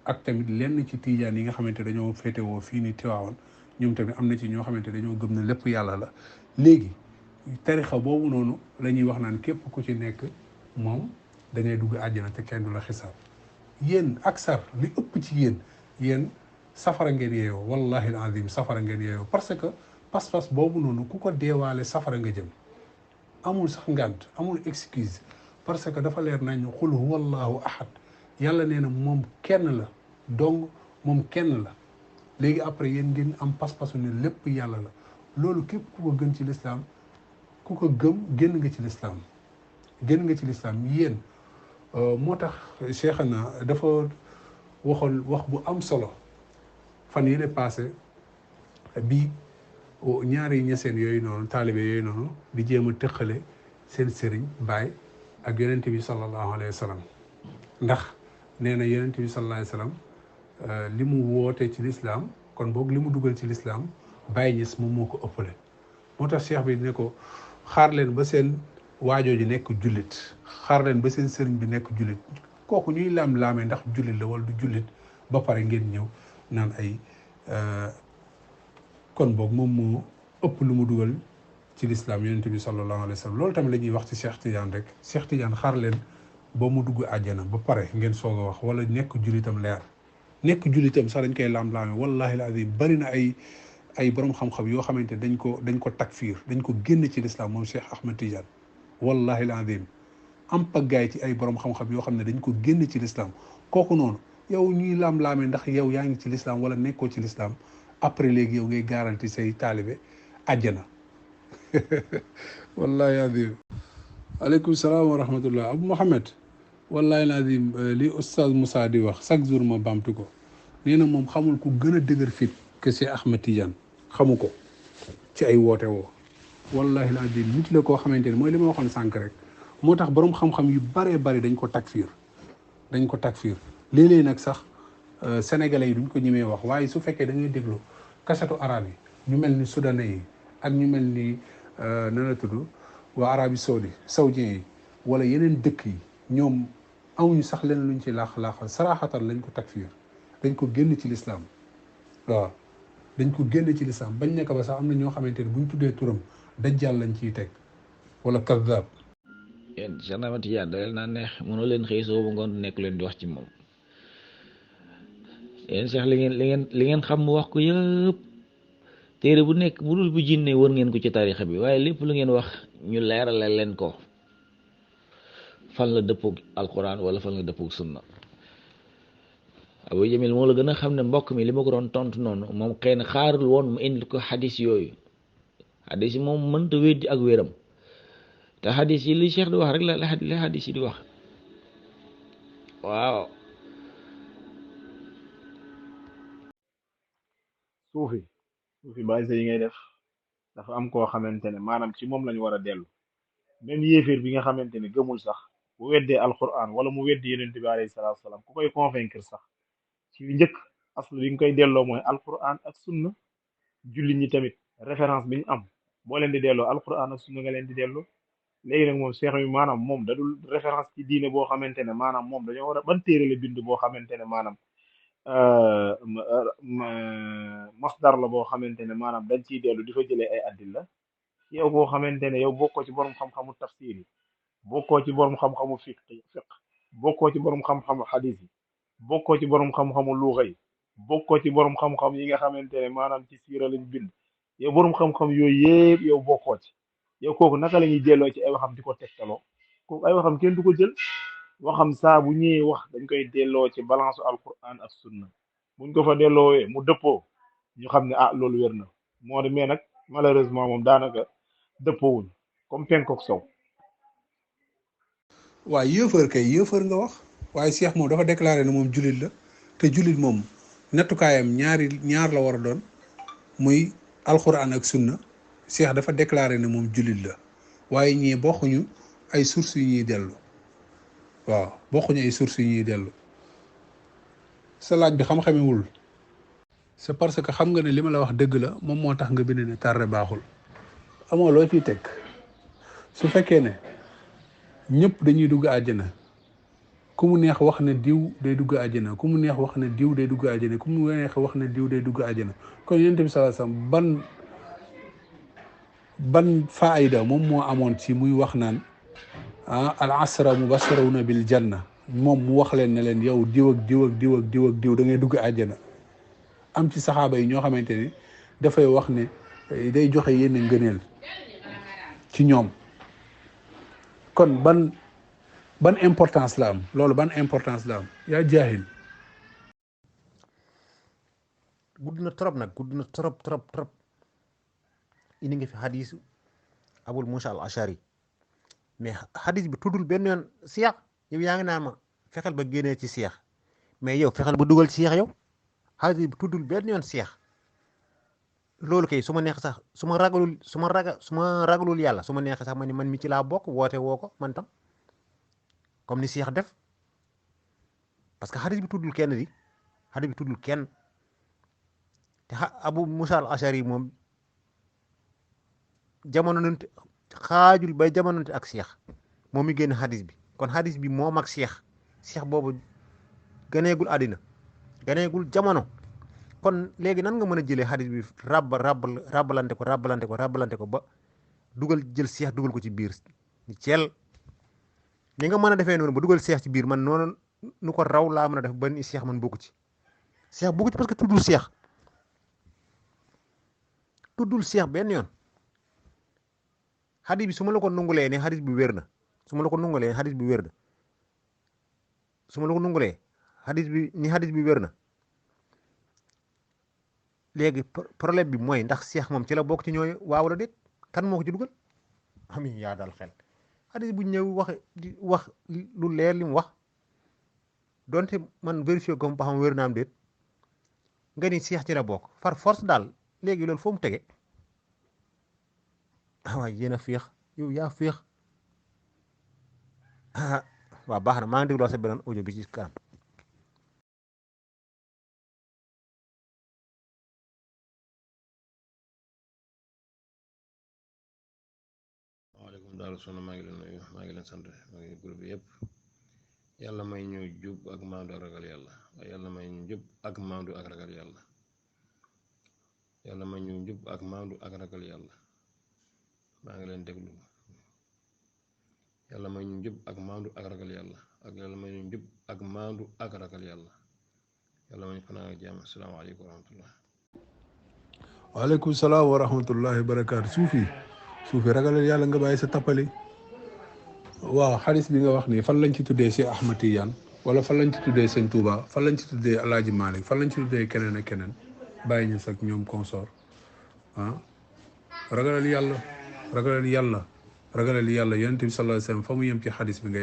Speaker 3: ak tamit lenn ci tijaan yi nga xamante dañoo féetewoo fii ni Tiwaawan ñoom tamit am na ci ñoo xamante dañoo gëm ne lépp yàlla la léegi tarixa boobu noonu la ñuy wax naan képp ku ci nekk moom da ngay dugg àjjana te kenn du la xisaab yéen aksar li ëpp ci yéen safara ngeen yeeyoo wallahi alazim safara ngeen yeeyoo parce que pas-pas boobu noonu ku ko deewaale safara nga jëm amul sax ngànt amul excuse parce que dafa leer nañ xul huwa allahu ahad yàlla nee na moom kenn la donc moom kenn la léegi après yéen ngeen am pas-pasu ne lépp yàlla la loolu képp ku ko gën ci lislaam ku ko gëm génn nga ci lislaam yéen moo tax Cheikhana dafa waxoon wax bu am solo fan yële passé bi ñaari ñeseen yooyu noonu taalibe yooyu noonu di jéem a tëqale seen sëriñ Baay ak yonent bi sallallahu alayhi wa sallam ndax nee na yonent bi sallallahu alayhi wa sallam li mu woote ci lislaam kon boog li mu dugal ci lislaam Baay Ñas moom moo ko ëppale moo tax cheikh bi ne ko xaar leen ba seen waajoo ji nekk jullit xaar leen ba seen sëriñ bi nekk jullit kooku ñuy laam-laamee ndax jullit la wala du jullit ba pare ngeen ñëw naan ay kon boog moom moo ëpp lu mu dugal ci lislaam yonent bi sallallahu alayhi wa sallam loolu tamit la ñuy wax ci Cheikh Tidiane rek Cheikh Tidiane xaar leen ba mu dugg àjjana ba pare ngeen soog a wax wala nekk jullitam leer nekk jullitam sax dañ koy laam-laame wallahi alazim bari na ay borom xam-xam yoo xamante dañ ko takfiir dañ ko génn ci l'islam moom Cheikh Ahmed Tidiane wallahi alazim am paggaay ci ay borom xam-xam yoo xam ne dañ ko génn ci l'islam kooku noonu yow ñuy laam-laame ndax yow yaa ngi ci l'islam wala nekkoo ci l'islam après léegi yow ngay garanti say taalibe àjjana wallahi azim aleykum salaam wa rahmatullah Abou Mohamed wallahi azim li oustaz Moussa di wax chaque jour ma bamtu ko nee na moom xamul ku gën a dëgër fit que Cheikh Ahmed Tidiane xamu ko ci ay woote woo wallahi azim nit la koo xamante ne mooy li ma waxoon sànq rek moo tax borom xam-xam yu baree bari dañ ko takfiir léeg-léeg nag sax sénégalais yi duñ ko ñemee wax waaye su fekkee da ngay déglu kasetu arabe yi ñu mel ni soudanais yi ak ñu mel ni nan la tudd waa Arabie saoudien yi wala yeneen dëkk yi ñoom amuñu sax leen luñ ci laax-laaxal saraxatan lañ ko takfiir dañ ko génn ci lislaam waaw dañ ko génn ci lislaam bañ nekk ba sax am na ñoo xamante ne buñ tuddee turam dajjal lañ ciy teg wala kaddaab.
Speaker 5: yéen Cheikh Ahmed Tidiane doyal naa neex mënoo leen xëy soo ba ngoon nekk leen di wax ci moom yéen Cheikh li ngeen xam mu wax ko yëpp téere bu nekk bu dul bu jinne wër ngeen ko ci tarixa bi waaye lépp lu ngeen wax ñu leerale leen ko fan la dëppoog alquran wala fan la dëppoog sunna Abu Jamil moo la gën a xam ne mbokk mi li ma ko doon tontu noonu moom xëy na xaarul woon mu indil ko xadis yooyu xadis yi moom mënta weddi ak wéram te xadis yi li Cheikh di wax rek la xadis yi di wax waaw
Speaker 6: suufi bàyyi sa yi ngay def dafa am koo xamante ne maanaam ci moom lañu war a dellu même yéeféer bi nga xamante ne gëmul sax bu weddee alquran wala mu weddi yenente bi alayhi salaatu wasalaam ku koy convaincre sax ci njëkk aslu bi nga koy delloo mooy alquran ak sunna jullit ñi tamit référence bi ñu am boo leen di delloo alquran ak sunna nga leen di delloo léegi nag moom cheikh bi maanaam moom dadul référence ci diine boo xamante ne maanaam moom dañoo war a ban téere la bind boo xamante ne maanaam masdar la boo xamante ne maanaam dañ ciy dellu di fa jëlee ay addilla yow boo xamante ne yow bokkoo ci borom xam-xamu tafsir yi bokkoo ci borom xam-xamu fiq bokkoo ci borom xam-xamu xadis yi bokkoo ci borom xam-xamu luuxa yi bokkoo ci borom xam-xam yi nga xamante ne maanaam ci siira lañ bind yow borom xam-xam yooyu yëpp yow bokkoo ci yow kooku naka la ñuy delloo ci ay waxam di ko tegtaloo kooku ay waxam kenn du ko jël waxam saa bu ñëwee wax dañ koy delloo ci balance alquran ak sunna buñ ko fa delloowee mu dëppoo ñu xam ne ah loolu wér na moo de mais nag malheureusement moom daanaka dëppoowuñ comme penkook sow.
Speaker 3: waaw yëfër nga wax waaye Cheikh moom dafa déclaré ne moom jullit la te jullit moom nattukaayam ñaar la war a doon muy alquran ak sunna Cheikh dafa déclaré ne moom jullit la waaye ñii bokkuñu ay sources yu ñuy dellu waaw bokkuñu ay sources yu ñuy dellu sa laaj bi xam-xamewul c'est parce que xam nga ne li ma la wax dëgg la moom moo tax nga bind ne tardé baaxul amoo loo ciy teg su fekkee ne ñëpp dañuy dugg àjjana ku mu neex wax ne diw day dugg àjjana ku mu neex wax ne diw day dugg àjjana ku mu neex wax ne diw day dugg àjjana kon yonent bi sallallahu alayhi wasallam ban faayda moom moo amoon ci muy wax naan al asra mubasharuna bil janna moom mu wax leen ne leen yow diw ak diw ak diw ak diw ak diw da ngay dugg àjjana am ci saxaaba yi ñoo xamante ni dafay wax ne day joxe yenn ngëneel ci ñoom kon ban importance la am loolu ban importance la am yaa jaahil.
Speaker 7: gudd na trop nag gudd na trop indi nga fi xadisu Abul Musa al Ashari mais xadis bi tuddul benn yoon seex yow yaa ngi naan ma fexeel ba génnee ci seex mais yow fexeel ba dugal ci seex yow xadis bi tuddul benn yoon seex loolu kay su ma neex sax su ma ragalul yàlla su ma neex sax ma ni man mi ci laa bokk woote woo ko man tam comme ni seex def parce que xadis bi tuddul kenn di xadis bi tuddul kenn te Abu Musa al Ashari moom jamononte xaajul bay jamononte ak seex moom mi génn xadis bi kon xadis bi moom ak seex boobu ganeegul àddina ganeegul jamono kon léegi nan nga mën a jëlee xadis bi rabbalante ko ba dugal jël seex dugal ko ci biir ni ceel li nga mën a defee noonu ba dugal seex ci biir man noonu nu ko raw laa mën a def ba ni seex man bokku ci Cheikh bugg ci parce que tuddul Cheikh benn yoon xadis bi su ma la ko nungulee ne xadis bi wér na su ma la ko nungulee xadis bi wér na su ma la ko nungulee xadis bi wér na léegi problème bi mooy ndax Cheikh moom ci la bokk ci ñooy waaw wala déet kan moo ko ci dugal amin yaa dal xel xadis bu ñëw wax lu leer li mu wax donte man vérifié ko ba xam wér na am déet nga ni Cheikh ci la bokk far force daal léegi loolu foo mu tege waaye yéen a féex yow yaa féex waaw baax na maa ngi dégloo sa beneen audio bi ci kanam.
Speaker 8: waaleykum daal soxna maa ngi leen nuyu maa ngi leen sant maa ngi groupe bi yëpp yàlla may ñu jub ak maandu ak ragal yàlla yàlla may ñu jub ak maandu ak ragal yàlla yàlla may ñu jub ak maandu ak ragal yàlla maa ngi leen déglu yàlla may ñu jub ak maandu ak ragal yàlla ak yàlla may ñu jub ak maandu ak ragal yàlla yàlla may ñu fanaan ak jàmm asalaamaaleykum wa rahmatullah.
Speaker 3: waaleykum salaam wa rahmatullahi wa barakaatu. suufi ragalal yàlla nga bàyyi sa tappali. waaw xadis bi nga wax nii fan lañ ci tuddee si Ahmad Tidiane wala fan lañ ci tuddee Sëñ Touba fan lañ ci tuddee El Hadj Malick fan lañ ci tuddee keneen ak keneen bàyyi ñu sax ñoom consort ragalal yàlla ragalal yàlla yonent bi sallallahu alayhi wasallam fa mu yem ci xadis bi nga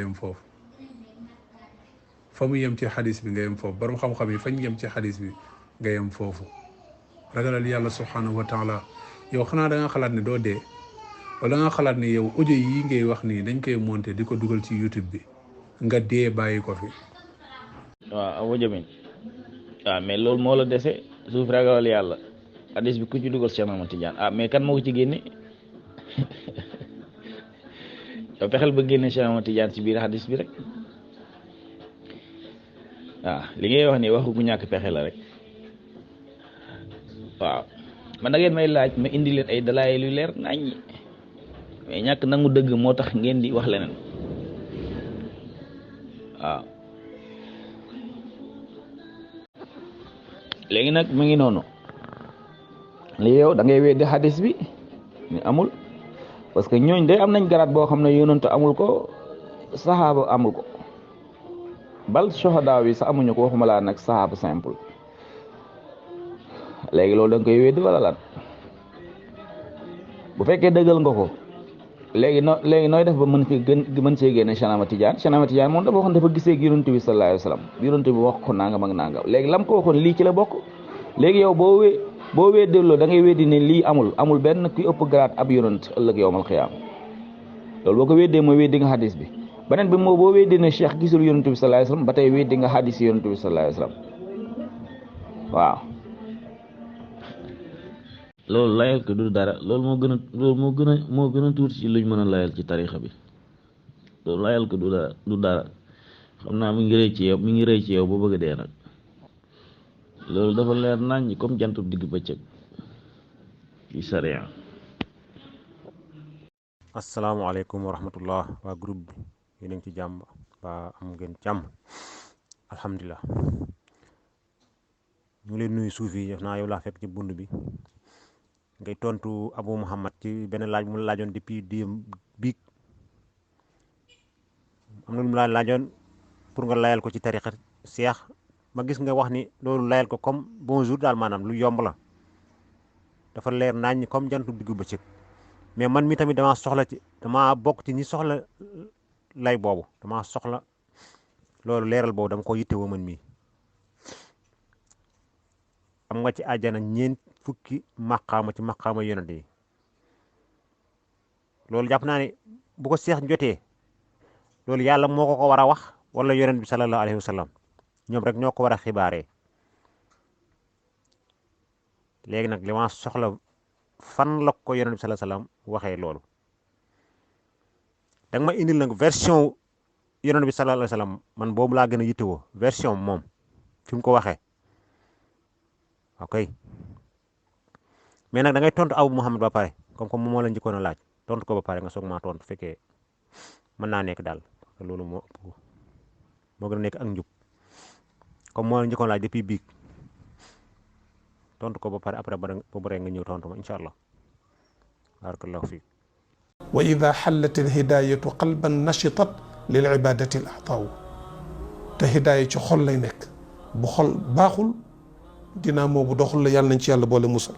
Speaker 3: yem foofu borom xam-xam yi fañ yem ci xadis bi nga yem foofu ragalal yàlla subhanahu wa taala. yow xanaa da nga xalaat ne doo dee wala nga xalaat ne yow audio yi ngay wax nii dañ koy monter di ko dugal ci YouTube bi nga dee bàyyi ko fi.
Speaker 5: waaw audio bi waaw mais loolu moo la dese suuf ragalal yàlla hadis bi ku ci dugal Cheikh Ahmad Tidiane mais kan moo ko ci génne yow fexeel ba génne Cheikh Ahmad Tidiane ci biir hadis bi rek waaw li ngay wax ni waxu ku ñàkk pexe la rek waaw man da ngeen may laaj ma indi leen ay dalaay lu leer naññi mais ñàkk nangu dëgg moo tax ngeen di wax leneen waaw léegi nag mu ngi noonu li yow da ngay weddi hadis bi ni amul parce que ñooñ day am nañ garaat boo xam ne yonent amul ko saxaaba amul ko bal sohada yi sax amuñu ko waxuma laa nag saxaaba simple léegi loolu da nga koy weddi wala lan bu fekkee dëggal nga ko léegi nooy def ba mën cee génne Cheikh Ahmad Tidiane moom dafa waxoon dafa gisee ak yonent bi sallallahu alayhi wasallam yonent bi wax ko nangam ak nangam léegi lam ko waxoon lii ci la bokk léegi yow boo weddiloo da ngay weddi ne lii amul benn kuy ëpp garaat ab yonent ëllëg yowmal xiyaam loolu boo ko weddee mooy weddi nga hadis bi beneen bi moo boo weddi ne Cheikh gisul yonent bi sallallahu alayhi wasallam ba tey weddi nga hadis yonent bi sallallahu alayhi wasallam waaw loolu layal ko du dara loolu moo gën a tuuti ci luñ mën a layal ci tarixa bi loolu layal ko du dara xam naa mi ngi rëy ci yow boo bëgg a dee nag loolu dafa leer nañ comme jantub digg bëccëg ci sariya.
Speaker 7: asalaamaaleykum wa rahmatullah waa groupe bi yéen a ngi ci jàmm waa am ngeen jàmm alhamdulilah ñu ngi leen nuyu suuf yi def naa yow laa fekk ci bund bi ngay tontu Abou Mouhammad ci benn laaj mu la laajoon depuis biig am na lu mu la laajoon pour nga layal ko ci tariqa Cheikh ma gis nga wax ni loolu layal ko comme bonjour daal maanaam lu yomb la dafa leer nañ comme jantu diggu bëccëg mais man mi tamit damaa bokk ci ñi soxla lay boobu damaa soxla loolu leeral boobu dama ko yittewoo man mii am nga ci àjjana ñeent fukki maqaama ci maqaama yonent yi loolu jàpp naa ne bu ko Seex jotee loolu yàlla moo ko war a wax wala yonent bi sallallahu alayhi wa sallam ñoom rek ñoo ko war a xibaaree léegi nag li ma soxla fan la ko yonent bi sallallahu alayhi wa sallam waxee loolu danga ma indil nag version yonent bi sallallahu alayhi wa sallam man boobu laa gën a yittewoo version moom fi mu ko waxee ok mais nag da ngay tontu Abou Mouhammad ba pare comme moom moo la njëkkoon a laaj tontu ko ba pare nga soog maa tontu fekkee mën naa nekk daal loolu moo gën a nekk ak njub comme moo la njëkkoon laaj depuis biig tontu ko ba pare après ba pare nga ñëw tontu ma incha allah. barakallahu fiik.
Speaker 4: wa ida xallat alhidayatu qalban nashitat lil ibadati al a'taaw te hidaaya ci xol lay nekk bu xol baaxul dinaa moo bu doxul la yàlla nañ ci yàlla boole musal.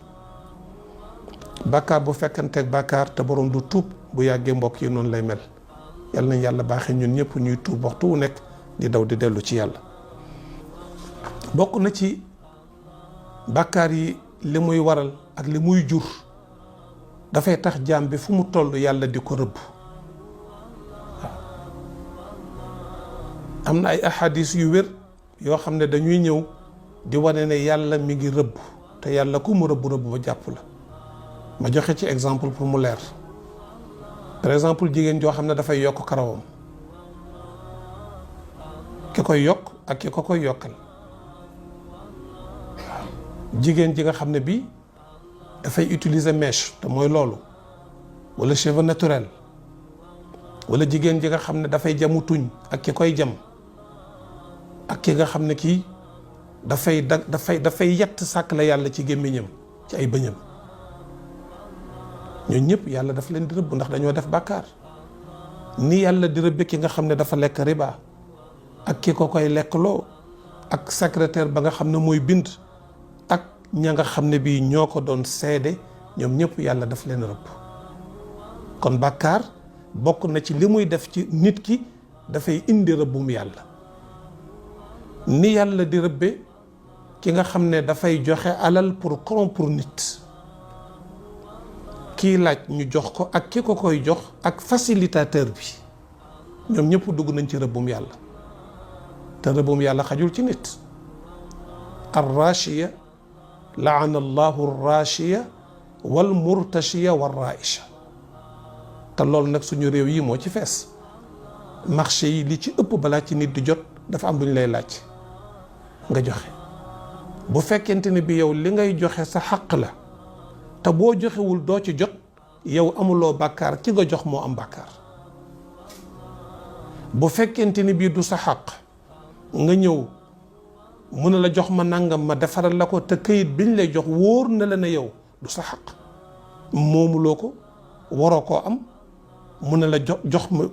Speaker 4: bàkkaar bu fekkanteeg bàkkaar te borom du tuub bu yàggee mbokk yi noonu lay mel yàlla nañ yàlla baaxee ñun ñëpp ñuy tuub waxtu wu nekk di daw di dellu ci yàlla. bokk na ci bàkkaar yi li muy waral ak li muy jur dafay tax jaam bi fu mu toll yàlla di ko rëbb. waaw am na ay ahadis yu wér yoo xam ne dañuy ñëw di wane ne yàlla mi ngi rëbb te yàlla ku mu rëbb ba jàpp la. ma joxe ci exemple pour mu leer par exemple jigéen joo xam ne dafay yokk karawam ki koy yokk ak ki ko koy yokkal. waaw jigéen ji nga xam ne bii dafay utiliser mèche te mooy loolu wala cheveux naturel wala jigéen ji nga xam ne dafay jamu tuñ ak ki koy jam ak ki nga xam ne kii dafay yett sàkk la yàlla ci gémmiñam ci ay bëñam. ñooñu ñëpp yàlla daf leen di rëbb ndax dañoo def bàkkaar ni yàlla di rëbbe ki nga xam ne dafa lekk riba ak ki ko koy lekkloo ak secrétaire ba nga xam ne mooy bind ak ña nga xam ne bii ñoo ko doon seede ñoom ñëpp yàlla daf leen rëbb. kon bàkkaar bokk na ci li muy def ci nit ki dafay indi rëbbum yàlla ni yàlla di rëbbe ki nga xam ne dafay joxe alal pour corrompre nit. kii laaj ñu jox ko ak ki ko koy jox ak facilitateur bi ñoom ñëpp dugg nañ ci rëbbum yàlla te rëbbum yàlla xajul ci nit. arrachiya laana allahu arrachiya wal murtachiya wal raisha te loolu nag suñu réew yi moo ci fees marché yi li ci ëpp balaa ci nit di jot dafa am lu ñu lay laaj nga joxe bu fekkente ne bi yow li ngay joxe sa xaq la te boo joxewul doo ci jot yow amuloo bàkkaar ki nga jox moo am bàkkaar. bu fekkente ni bii du sa xaq nga ñëw mun na la jox ma nangam ma defaral la ko te këyit biñ lay jox wóor na la ne yow du sa xaq moomuloo ko waroo koo am mun na la jox ma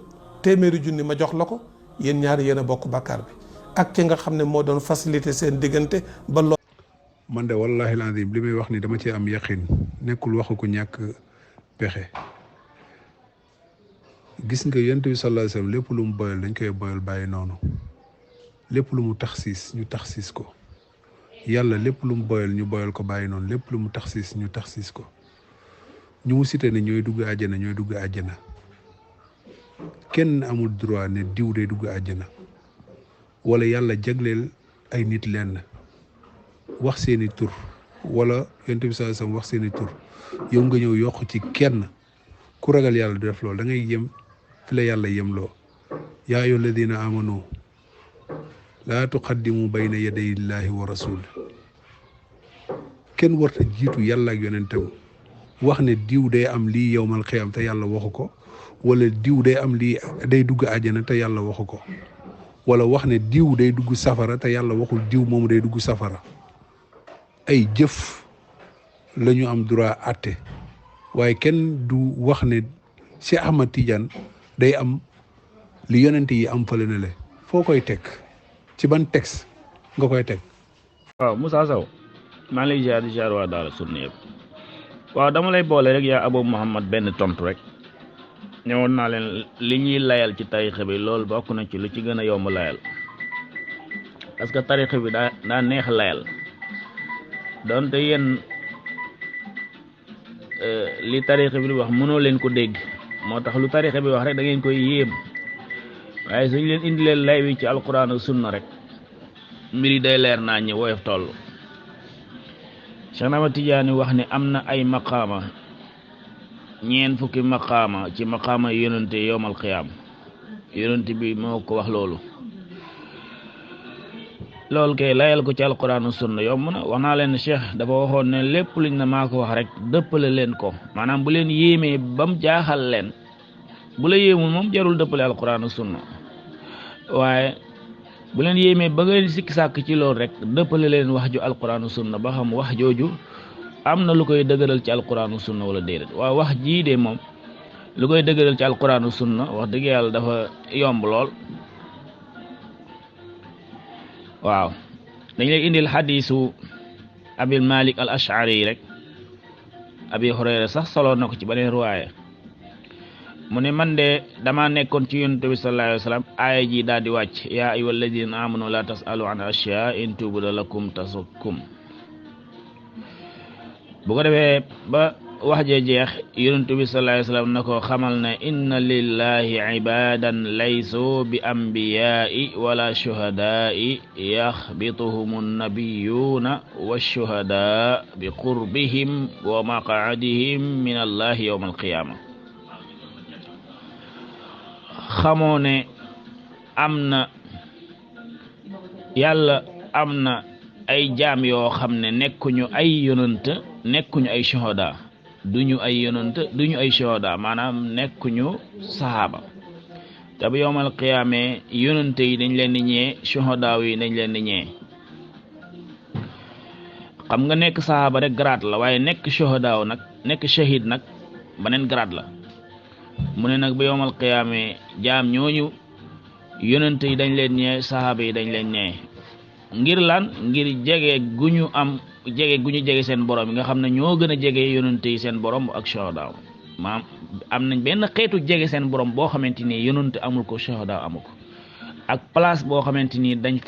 Speaker 4: téeméeri junni ma jox la ko yéen ñaari yéen a bokk bàkkaar bi ak ki nga xam ne moo doon facilité seen diggante ba loo.
Speaker 3: man de wallahi lazim li may wax ni dama ci am yaqin nekkul waxu ko ñàkk pexe gis nga yonent bi sallallahu alayhi wasallam lépp lu mu boyal dañ koy boyal bàyyi noonu lépp lu mu taxsiis ñu taxsiis ko yàlla lépp lu mu boyal ñu boyal ko bàyyi noonu lépp lu mu taxsiis ñu taxsiis ko ñu mu cité ne ñooy dugg àjjana ñooy dugg àjjana kenn amul droit ne diw day dugg àjjana wala yàlla jagleel ay nit lenn wax seeni tur wala yonent bi sallallahu alayhi wasallam wax seeni tur yow nga ñëw yokk ci kenn ku ragal yàlla du def loolu da ngay yem fi la yàlla yemloo yaa ayyuha alladina amanu laa tuqaddimu bayna yaday illahi wa rasul kenn warta jiitu yàlla ak yonentam wax ne diw day am lii yowmal xiyaam te yàlla waxu ko wala diw day am lii day dugg àjjana te yàlla waxu ko wala wax ne diw day dugg safara te yàlla waxul diw moomu day dugg safara ay jëf la ñu am droit àtte waaye kenn du wax ne Cheikh Ahmad Tidiane day am li yonent yi am fële na le foo koy teg ci ban texte nga koy teg.
Speaker 5: waaw Moussa Sow maa ngi lay di ziar waa Daara Sunna yëpp waaw dama lay boole rek yaa Abou Mouhamad benn tontu rek ñëwoon naa leen li ñuy layal ci tarixa bi loolu bokk na ci lu ci gën a yomb layal parce que tarixa bi daa neex layal donte yéen li tarixa bi di wax mënoo leen ko dégg moo tax lu tarixa bi wax rek da ngeen koy yéem waaye suñu leen indi leen lay wi ci alquran ak sunna rek mbir yi day leer naa ñi woyof toll Cheikh Ahmad Tidiane wax ne am na ay maqaama ñeen fukki maqaama ci maqaama yonente yowmal qiyaam yonente bi moo ko wax loolu kay layal ko ci alquran ak sunna yomb na wax naa leen Cheikh dafa waxoon ne lépp luñ ne maa ko wax rek dëppale leen ko maanaam bu leen yéemee ba mu jaaxal leen bu la yéemul moom jarul dëppale alquran ak sunna waaye bu leen yéemee ba ngeen sikki sàkk ci loolu rek dëppale leen wax ju alquraanu sunna ba xam wax jooju am na lu koy dëgëral ci alquraanu sunna wala déedéet waaw wax jii de moom lu koy dëgëral ci alquraanu sunna wax dëgg yàlla dafa yomb lool waaw dañ lay indil xadiisu abil malik al ashari rek abi hurayra sax solo na ko ci beneen ruwaaya mu ne man de dama nekkoon ci yonent bi sallallahu alayhi wa sallam aaya ji daal di wàcc yaa ayyuha alladina amanu la tasalu an ashyaa in tubda lakum tasukkum bu ko defee ba wax jee jeex yonent bi sallallahu alayhi wa sallam na ko xamal ne inna lillahi ibadan laysu bi anbiyaai wala shuhadaai yaxbituhum annabiyuuna washuhadaa bi qurbihim wa maqaadihim min allahi yawma alqiyama xamoo ne am na yàlla am na ay jaam yoo xam ne nekkuñu ay yonant nekkuñu ay shuhada duñu ay yonant duñu ay shuhada maanaam nekkuñu sahaaba te bu yowmal qiyaame yonante yi dañ leen di ñee shuhada yi dañ leen di ñee xam nga nekk sahaaba rek grade la waaye nekk shuhada nag nekk shahid nag beneen grade la mu ne nag ba yowmal qiyaame jaam ñooñu yonent yi dañ leen ñee sahaaba yi dañ leen ñee ngir lan ngir jege gu ñu jege seen borom yi nga xam ne ñoo gën a jege yonent yi seen borom ak shuhada maam am nañ benn xeetu jege seen borom boo xamante ni yonent amul ko shuhada amul ko ak place boo xamante ni dañ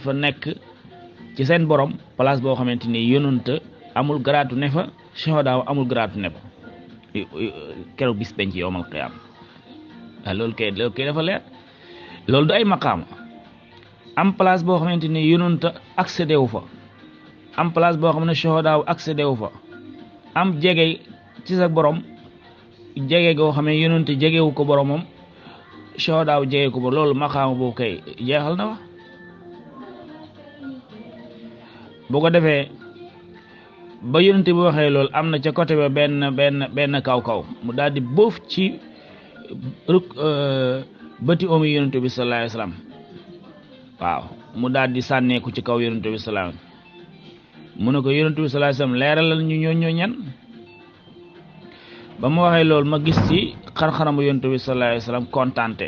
Speaker 5: fa nekk ci seen borom place boo xamante ni yonent amul garaatu ne fa shuhada amul garaatu ne fa keroog bis penc yowmal qiyaam loolu kay dafa leer loolu du ay maqaam am place boo xamante ni yonent accédé wu fa am place boo xam ne shuhada accédé wu fa am jege ci sa borom jege goo xam ne yonent jegewu ko boromam shuhada jege ko borom loolu maqaam boobu kay jeexal na wax bu ko defee ba yonent bi waxee loolu am na ca côté ba benn kaw mu daal di boof ci bëti omi yonent bi sallallahu alayhi wasallam waaw mu daal di sànneeku ci kaw yonent bi sallallahu mu ne ko yonent bi sallallahu alayhi wasallam leeralal ñu ñoo ñan ba mu waxee loolu ma gis ci xar-xaramu yonent bi sallallahu alayhi wasallam kontante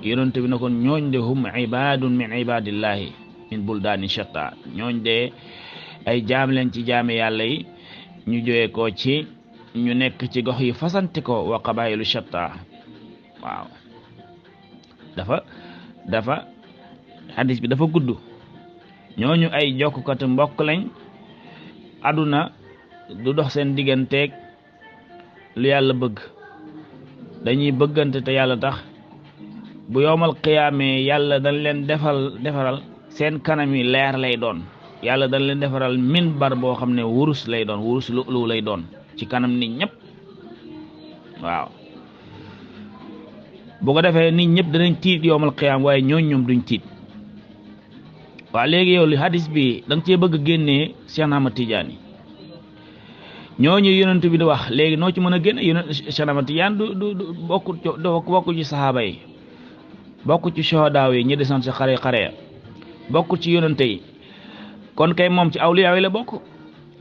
Speaker 5: yonent bi ne ko ñooñ de hum ibadun min ibadillahi min buldaani shatta ñooñ de ay jaam leen ci jaami yàlla yi ñu jógee ko ci ñu nekk ci gox yi fasanti ko wa qabaailu shatta waaw dafa hadis bi dafa gudd ñooñu ay jokkat mbokk lañ aduna du dox seen digganteeg lu yàlla bëgg dañuy bëggante te yàlla tax bu yowmal qiyaamee yàlla dañ leen defaral seen kanam yi leer lay doon yàlla dañ leen defaral minbar boo xam ne wurus lay doon wurus lu lay doon ci kanam nit ñëpp waaw bu ko defee nit ñëpp danañ tiit yowmal qiyaam waaye ñoom duñ tiit waaw léegi yow li hadis bi da nga cee bëgg a génnee Cheikh Ahmad Tidiane ñooñu yonent bi di wax léegi noo ci mën a génne Cheikh Ahmad Tidiane du bokk ci sahaaba yi bokk ci shuhadaa yi ñi desoon si xare bokk ci yonent yi kon kay moom ci awliyaa yi la bokk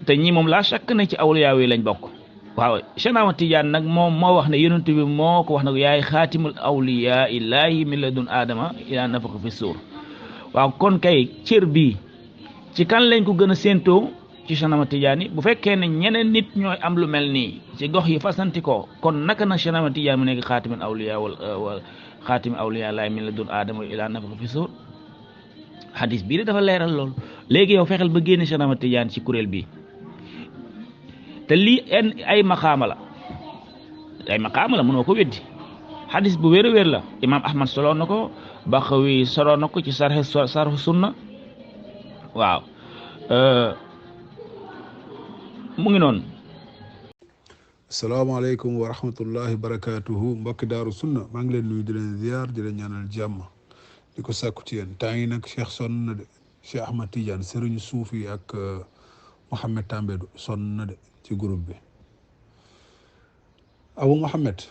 Speaker 5: te ñii moom laa shakk ne ci awliyaa yi lañ bokk waaw Cheikh Ahmad Tidiane nag moo wax ne yonent bi moo ko wax nag yaay xaatimul awliyaa illaahi min ladun aadama ilaa nafaxa fi suur waaw kon kay cër bi ci kan lañ ko gën a séentoo ci Cheikh Ahmad Tidiane bu fekkee ne ñeneen nit ñooy am lu mel nii ci gox yi fasanti ko kon naka na Cheikh Ahmad Tidiane mu nekk xaatimul awliyaa wal xaatimi awliyaa illaahi min ladun aadama ilaa nafaxa fi suur hadis bii de dafa leeral loolu léegi yow fexeel ba génne Cheikh Ahmad Tidiane ci kuréel bi te lii ay maqaama la mënoo ko weddi hadis bu wér a wér la imaam Ahmad solo na ko Baxawi solo na ko ci sarhu sunna waaw mu ngi noonu.
Speaker 3: asalaamaaleykum wa rahmatullahi barakaatuhu mbokki daaru sunna maa ngi leen nuyu di leen ziar di leen ñaanal jàmm di ko sàkku ci yéen temps yi nag Cheikh sonn na de Cheikh Ahmad Tidiane sëriñu suufi ak Mouhamed Tambédou sonn na de ci groupe bi Abou Mouhamed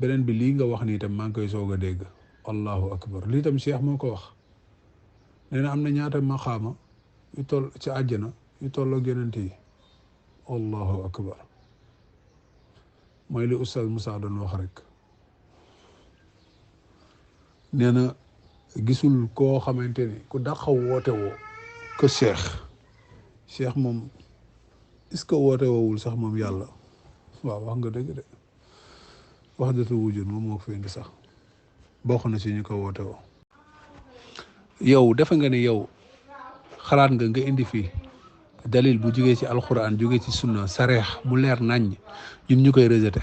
Speaker 3: beneen bi lii nga wax nii tam maa ngi koy soog a dégg allahu akbar lii tam cheikh moo ko wax nee na am na ñaata maqaama yu toll ci àjjana yu tolloog yonent yi allahu akbar mooy li oustaz Moussa doon wax rek nee na gisul koo xamante ni ku dàqaw woote woo que cheikh moom est-ce que woote woowul sax moom yàlla waaw wax nga dëgg de wax dëgg wujud moom moo ko fi indi sax bokk na ci ñu ko woote woo yow defe nga ne yow xalaat nga indi fii dalil bu jógee ci alxuraan jógee ci sunna sareex mu leer naññ ñun ñu koy rejeté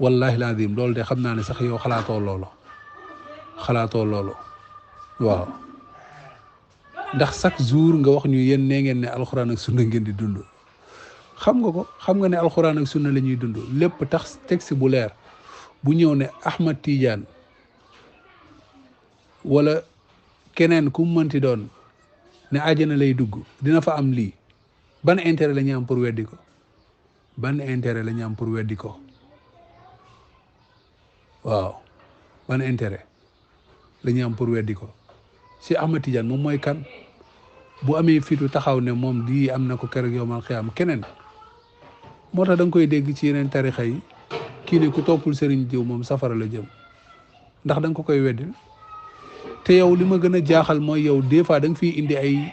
Speaker 3: wallahi lazim loolu de xam naa ne sax yow xalaatoo loolu waaw ndax chaque jour nga wax ñu yéen nee ngeen ne alxuraan ak sunna ngeen di dund xam nga ko xam nga ne alxuraan ak sunna la ñuy dund lépp tax texte bu leer bu ñëw ne Ahmad Tidiane wala keneen ku mënti doon ne àjjana lay dugg dina fa am lii ban intérêt la ñu am pour weddi ko waaw ban intérêt la ñu am pour weddi ko si Ahmad Tidiane moom mooy kan bu amee fitu taxaw ne moom lii am na ko keroog yowmal xiyaam keneen moo tax da nga koy dégg ci yeneen tarixa yi kii ne ku toppul sëriñ diw moom safara la jëm ndax da nga ko koy weddil te yow li ma gën a jaaxal mooy yow des fois da nga fiy indi ay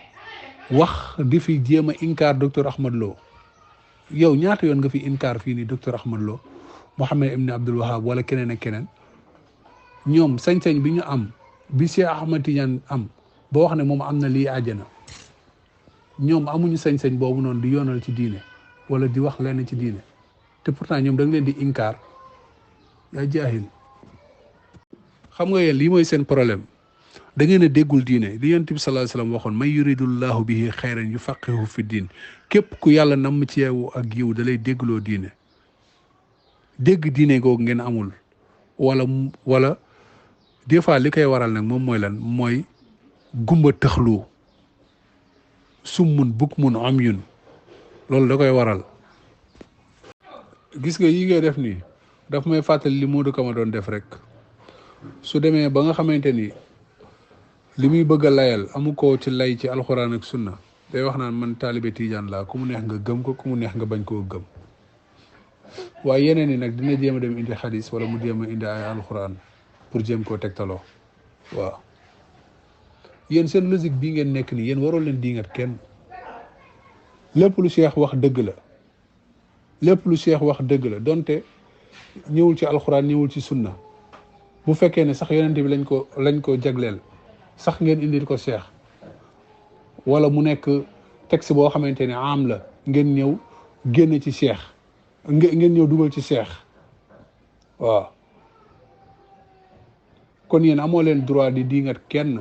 Speaker 3: wax di fi jéem a inkaar docteur Ahmad Lo yow ñaata yoon nga fi inkaar fii nii docteur Ahmad Lo Mouhamed Ibn Abdul Wahab wala keneen ak keneen ñoom sañ-sañ bi ñu am bi Cheikh Ahmad Tidiane am ba wax ne moom am na lii àjjana ñoom amuñu sañ-sañ boobu noonu di yoonal ci diine wala di wax lenn ci diine te pourtant ñoom da nga leen di inkaar yaa jaahil xam nga yéen lii mooy seen problème da ngeen a déggul diine li yonent bi sallallahu alayhi wasallam waxoon man yuridullahu bihi xayran yufaqihu fi diin képp ku yàlla namm ci yow ak yiw da lay déggloo diine dégg diine googu ngeen amul wala des fois li koy waral nag moom mooy lan mooy gumba tëxlu summun bukmun umyun loolu da koy waral gis nga yi ngay def nii daf may fàttali li Modou Kama doon def rek su demee ba nga xamante ni li muy bëgg a layal amu ko ci lay ci alxuraan ak sunna day wax naan man taalibe Tiijaan laa ku mu neex nga gëm ko ku mu neex nga bañ koo gëm waaye yeneen yi nag dina jéem a dem indi xadis wala mu jéem a indi ay alxuraan pour jéem koo tegtaloo waaw yéen seen logique bii ngeen nekk nii yéen waroo leen diingat kenn lépp lu Cheikh wax dëgg la donte ñëwul ci alxuraan ñëwul ci sunna bu fekkee ne sax yonent bi lañ ko jagleel sax ngeen indil ko Cheikh wala mu nekk texte boo xamante ne am la ngeen ñëw génn ci Cheikh ngeen ñëw dugal ci Cheikh waaw kon yéen amoo leen droit di diingat kenn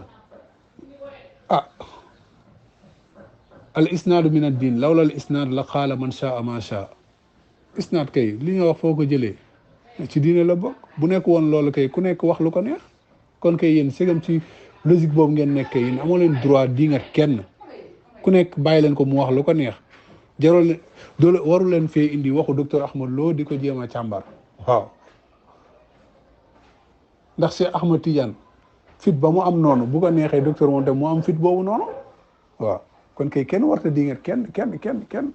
Speaker 3: al isnaadu min ad din lawla al isnaad la qaala man shaa ma shaa isnaad kay li nga wax foo ko jëlee ci diine la bokk bu nekk woon loolu kay ku nekk wax lu ko neex kon kay yéen segam ci logique boobu ngeen nekkee yéen amoo leen droit diingat kenn ku nekk bàyyi leen ko mu wax lu ko neex jarul waru leen fee indi waxu docteur Ahmad Lo di ko jéem a càmbar waaw ndax Cheikh Ahmad Tidiane fit ba mu am noonu bu ko neexee docteur moom tam mu am fit boobu noonu waaw kon kay kenn warta diingat kenn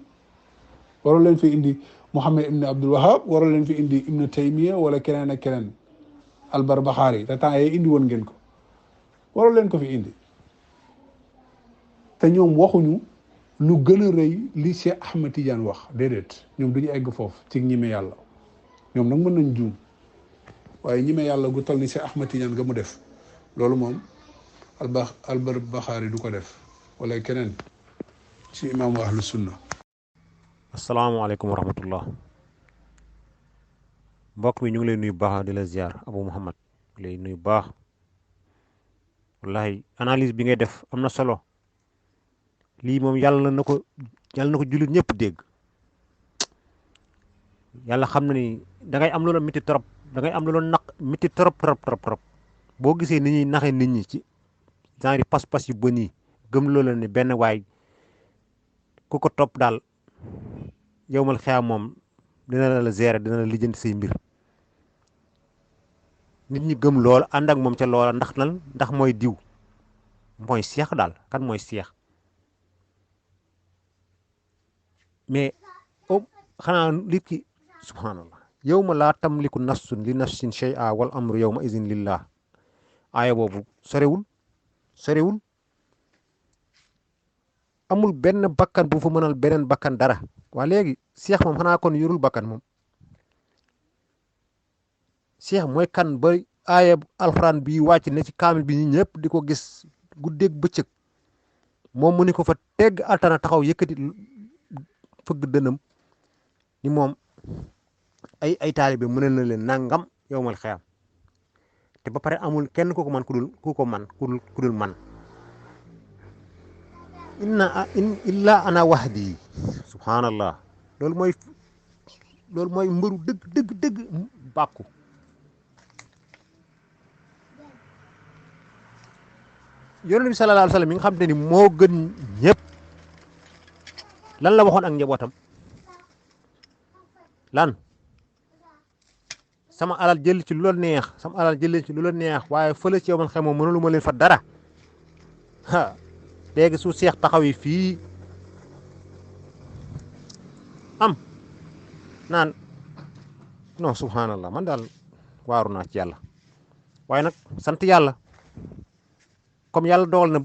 Speaker 3: waru leen fi indi Mouhamed Ibn Abdul Wahab waru leen fi indi Ibn Taymiya wala keneen ak keneen al-Barbahari te temps yee indi woon ngeen ko waru leen ko fi indi te ñoom waxuñu lu gën a rëy li Cheikh Ahmad Tidiane wax déedéet ñoom duñu egg foofu ci ñime yàlla ñoom nag mën nañ juum waaye ñime yàlla gu toll ni Cheikh Ahmad Tidiane nga mu def loolu moom al-Barbahari du ko def wala keneen ci imaamu ahlu sunna.
Speaker 7: asalaamaaleykum wa rahmatullah mbokk mi ñu ngi lay nuyu baax di la ziar Abou Mouhamed lay nuyu baax wallahi analyse bi ngay def am na solo lii moom yàlla na ko jullit ñëpp dégg yàlla xam na ni dangay am loola métti trop dangay am loola métti trop boo gisee ni ñuy naxee nit ñi ci genre pas-pas yu bon yi gëm loola ne benn waay ku ko topp daal yowmal xiyaam moom dina la gérer dina la lijjanti say mbir nit ñi gëm lool ànd ak moom ca loola ndax lan ndax mooy diw mooy seex daal kan mooy seex mais xanaa nit ki subhanallah yawma laa tamliku nafsun li nafsin shay'a wal amru yawma izin lillah aaya boobu sorewul amul benn bakkan bu fa mënal beneen bakkan dara waa léegi seex moom xanaa kon yorul bakkan moom seex mooy kan ba aaya alxuraan bi wàcc ne ci kaamil bi ñi ñëpp di ko gis guddeeg bëccëg moom mu ni ko fa tegg altana taxaw yëkkati fëgg dënam ni moom ay taalibe mënal na leen nangam yowmal xiyaam te ba pare amul kenn ku ko man ku dul man illa ana wahdi subhanallah loolu mooy mbëru dëgg bàkku yonent bi sallallahu alayhi wa sallam mi nga xam te ni moo gën ñëpp lan la waxoon ak njabootam lan sama alal jël ci lu la neex waaye fële ci yow man xam moom mënulu ma leen fa dara léegi su seex taxaw yi fii am naan non subhanallah man daal waaru naa ci yàlla waaye nag sant yàlla comme yàlla dogal na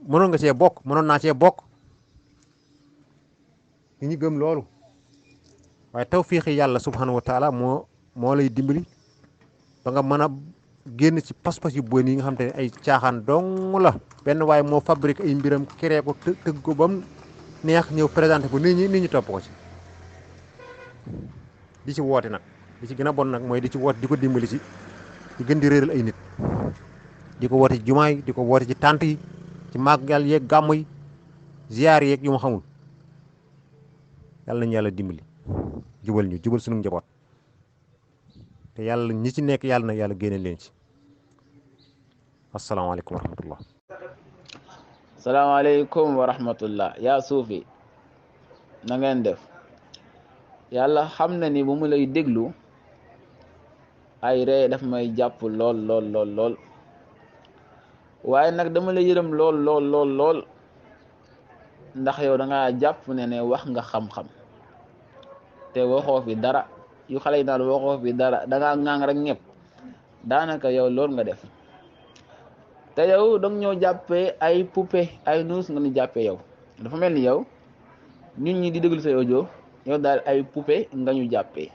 Speaker 7: mënoon naa cee bokk nit ñi gëm loolu waaye tawfiixi yàlla subhanahu wa taala moo lay dimbali ba nga mën a génn ci pas-pas yu bon yi nga xam te ne ay caaxaan dong la benn waaye moo fabrique ay mbiram créé ko tëgg ko ba mu neex ñëw présenté ko nit ñi topp ko ci di ci woote nag di ci gën a bon nag mooy di ci woote di ko dimbali ci di gën di réeral ay nit di ko woote ci jumaa yi di ko woote ci tànt yi ci màggal yeeg gàmm yi ziyaar yeeg yu ma xamul yàlla nañu yàlla dimbali jubal sunu njaboot te yàlla ñi ci nekk yàlla na yàlla génne leen ci asalaamaaleykum wa rahmatullah
Speaker 5: salaamaaleykum wa rahmatullah yaa suufi na ngeen def yàlla xam na ni bu mu lay déglu ay ree daf may jàpp lool waaye nag dama la yërëm lool ndax yow da ngaa jàpp ne wax nga xam-xam te waxoo fi dara yu xale yi naan waxoo fi dara da ngaa ŋaang rek ñëpp daanaka yow loolu nga def te yow danga ñoo jàppee ay poupée ay nuus nga ñu jàppee yow dafa mel ni yow ñun ñi di déglu sa audio yow daal ay poupée nga ñu jàppee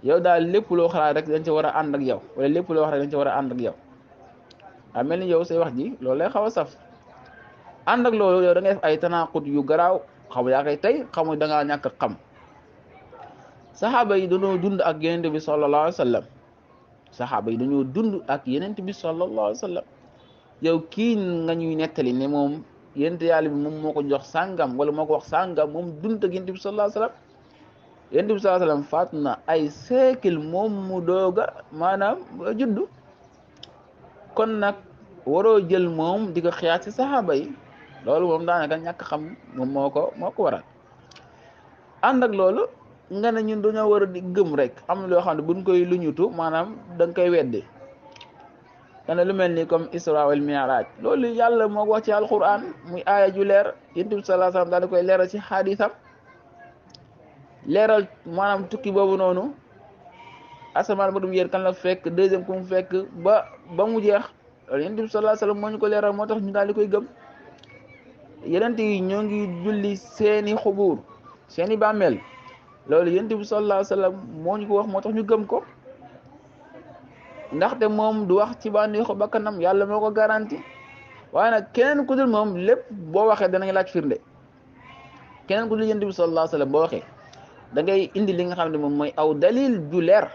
Speaker 5: yow daal lépp loo xalaat rek dañ ci war a ànd ak yow wala lépp loo wax rek dañ ci war a ànd ak yow a mel ni yow say wax ji loolu lay xaw a saf ànd ak loolu yow da ngay def ay tanaqut yu garaaw xamu yaa koy tey xamu da ngaa ñàkk xam saxaaba yi dañoo dund ak yenent bi sallallahu alayhi wa sallam saxaaba yi dañoo dund ak yenent bi sallallahu alayhi wa sallam yow kii nga ñuy nettali ne moom yenent yàlla bi moom moo ko jox sàngam wala moo ko wax sàngam moom dund ak yenent bi sallallahu alayhi wa sallam yenent bi sallallahu alayhi wa sallam faat na ay siècle moom mu dooga maanaam juddu kon nag waroo jël moom di ko xiyaat ci saxaaba yi loolu moom daanaka ñàkk xam moom moo ko waral ànd ak loolu nga ne ñun dañoo war a di gëm rek am na loo xam ne buñ koy luñutu maanaam da nga koy weddi nga ne lu mel ni comme Isra wal Mi'raj loolu yàlla moo ko wax ci alquran muy aaya ju leer yonent bi sallallahu alayhi wasallam daal di koy leeral ci xaadisam leeral maanaam tukki boobu noonu asamaan ba dum yéen kan la fekk deuxième ku mu fekk ba mu jeex loolu yonent bi sallallahu alayhi wasallam moo ñu ko leeral moo tax ñu daal di koy gëm yeneen yi ñoo ngi julli seeni xubuur seeni bàmmeel loolu yonent bi sallallahu alayhi wasallam moo ñu ko wax moo tax ñu gëm ko ndaxte moom du wax ci bànneexu bakkanam yàlla moo ko garanti waaye nag keneen ku dul moom lépp boo waxee danañ laaj firnde keneen ku dul yonent bi sallallahu alayhi wasallam boo waxee da ngay indi li nga xam ne moom mooy aw dalil ju leer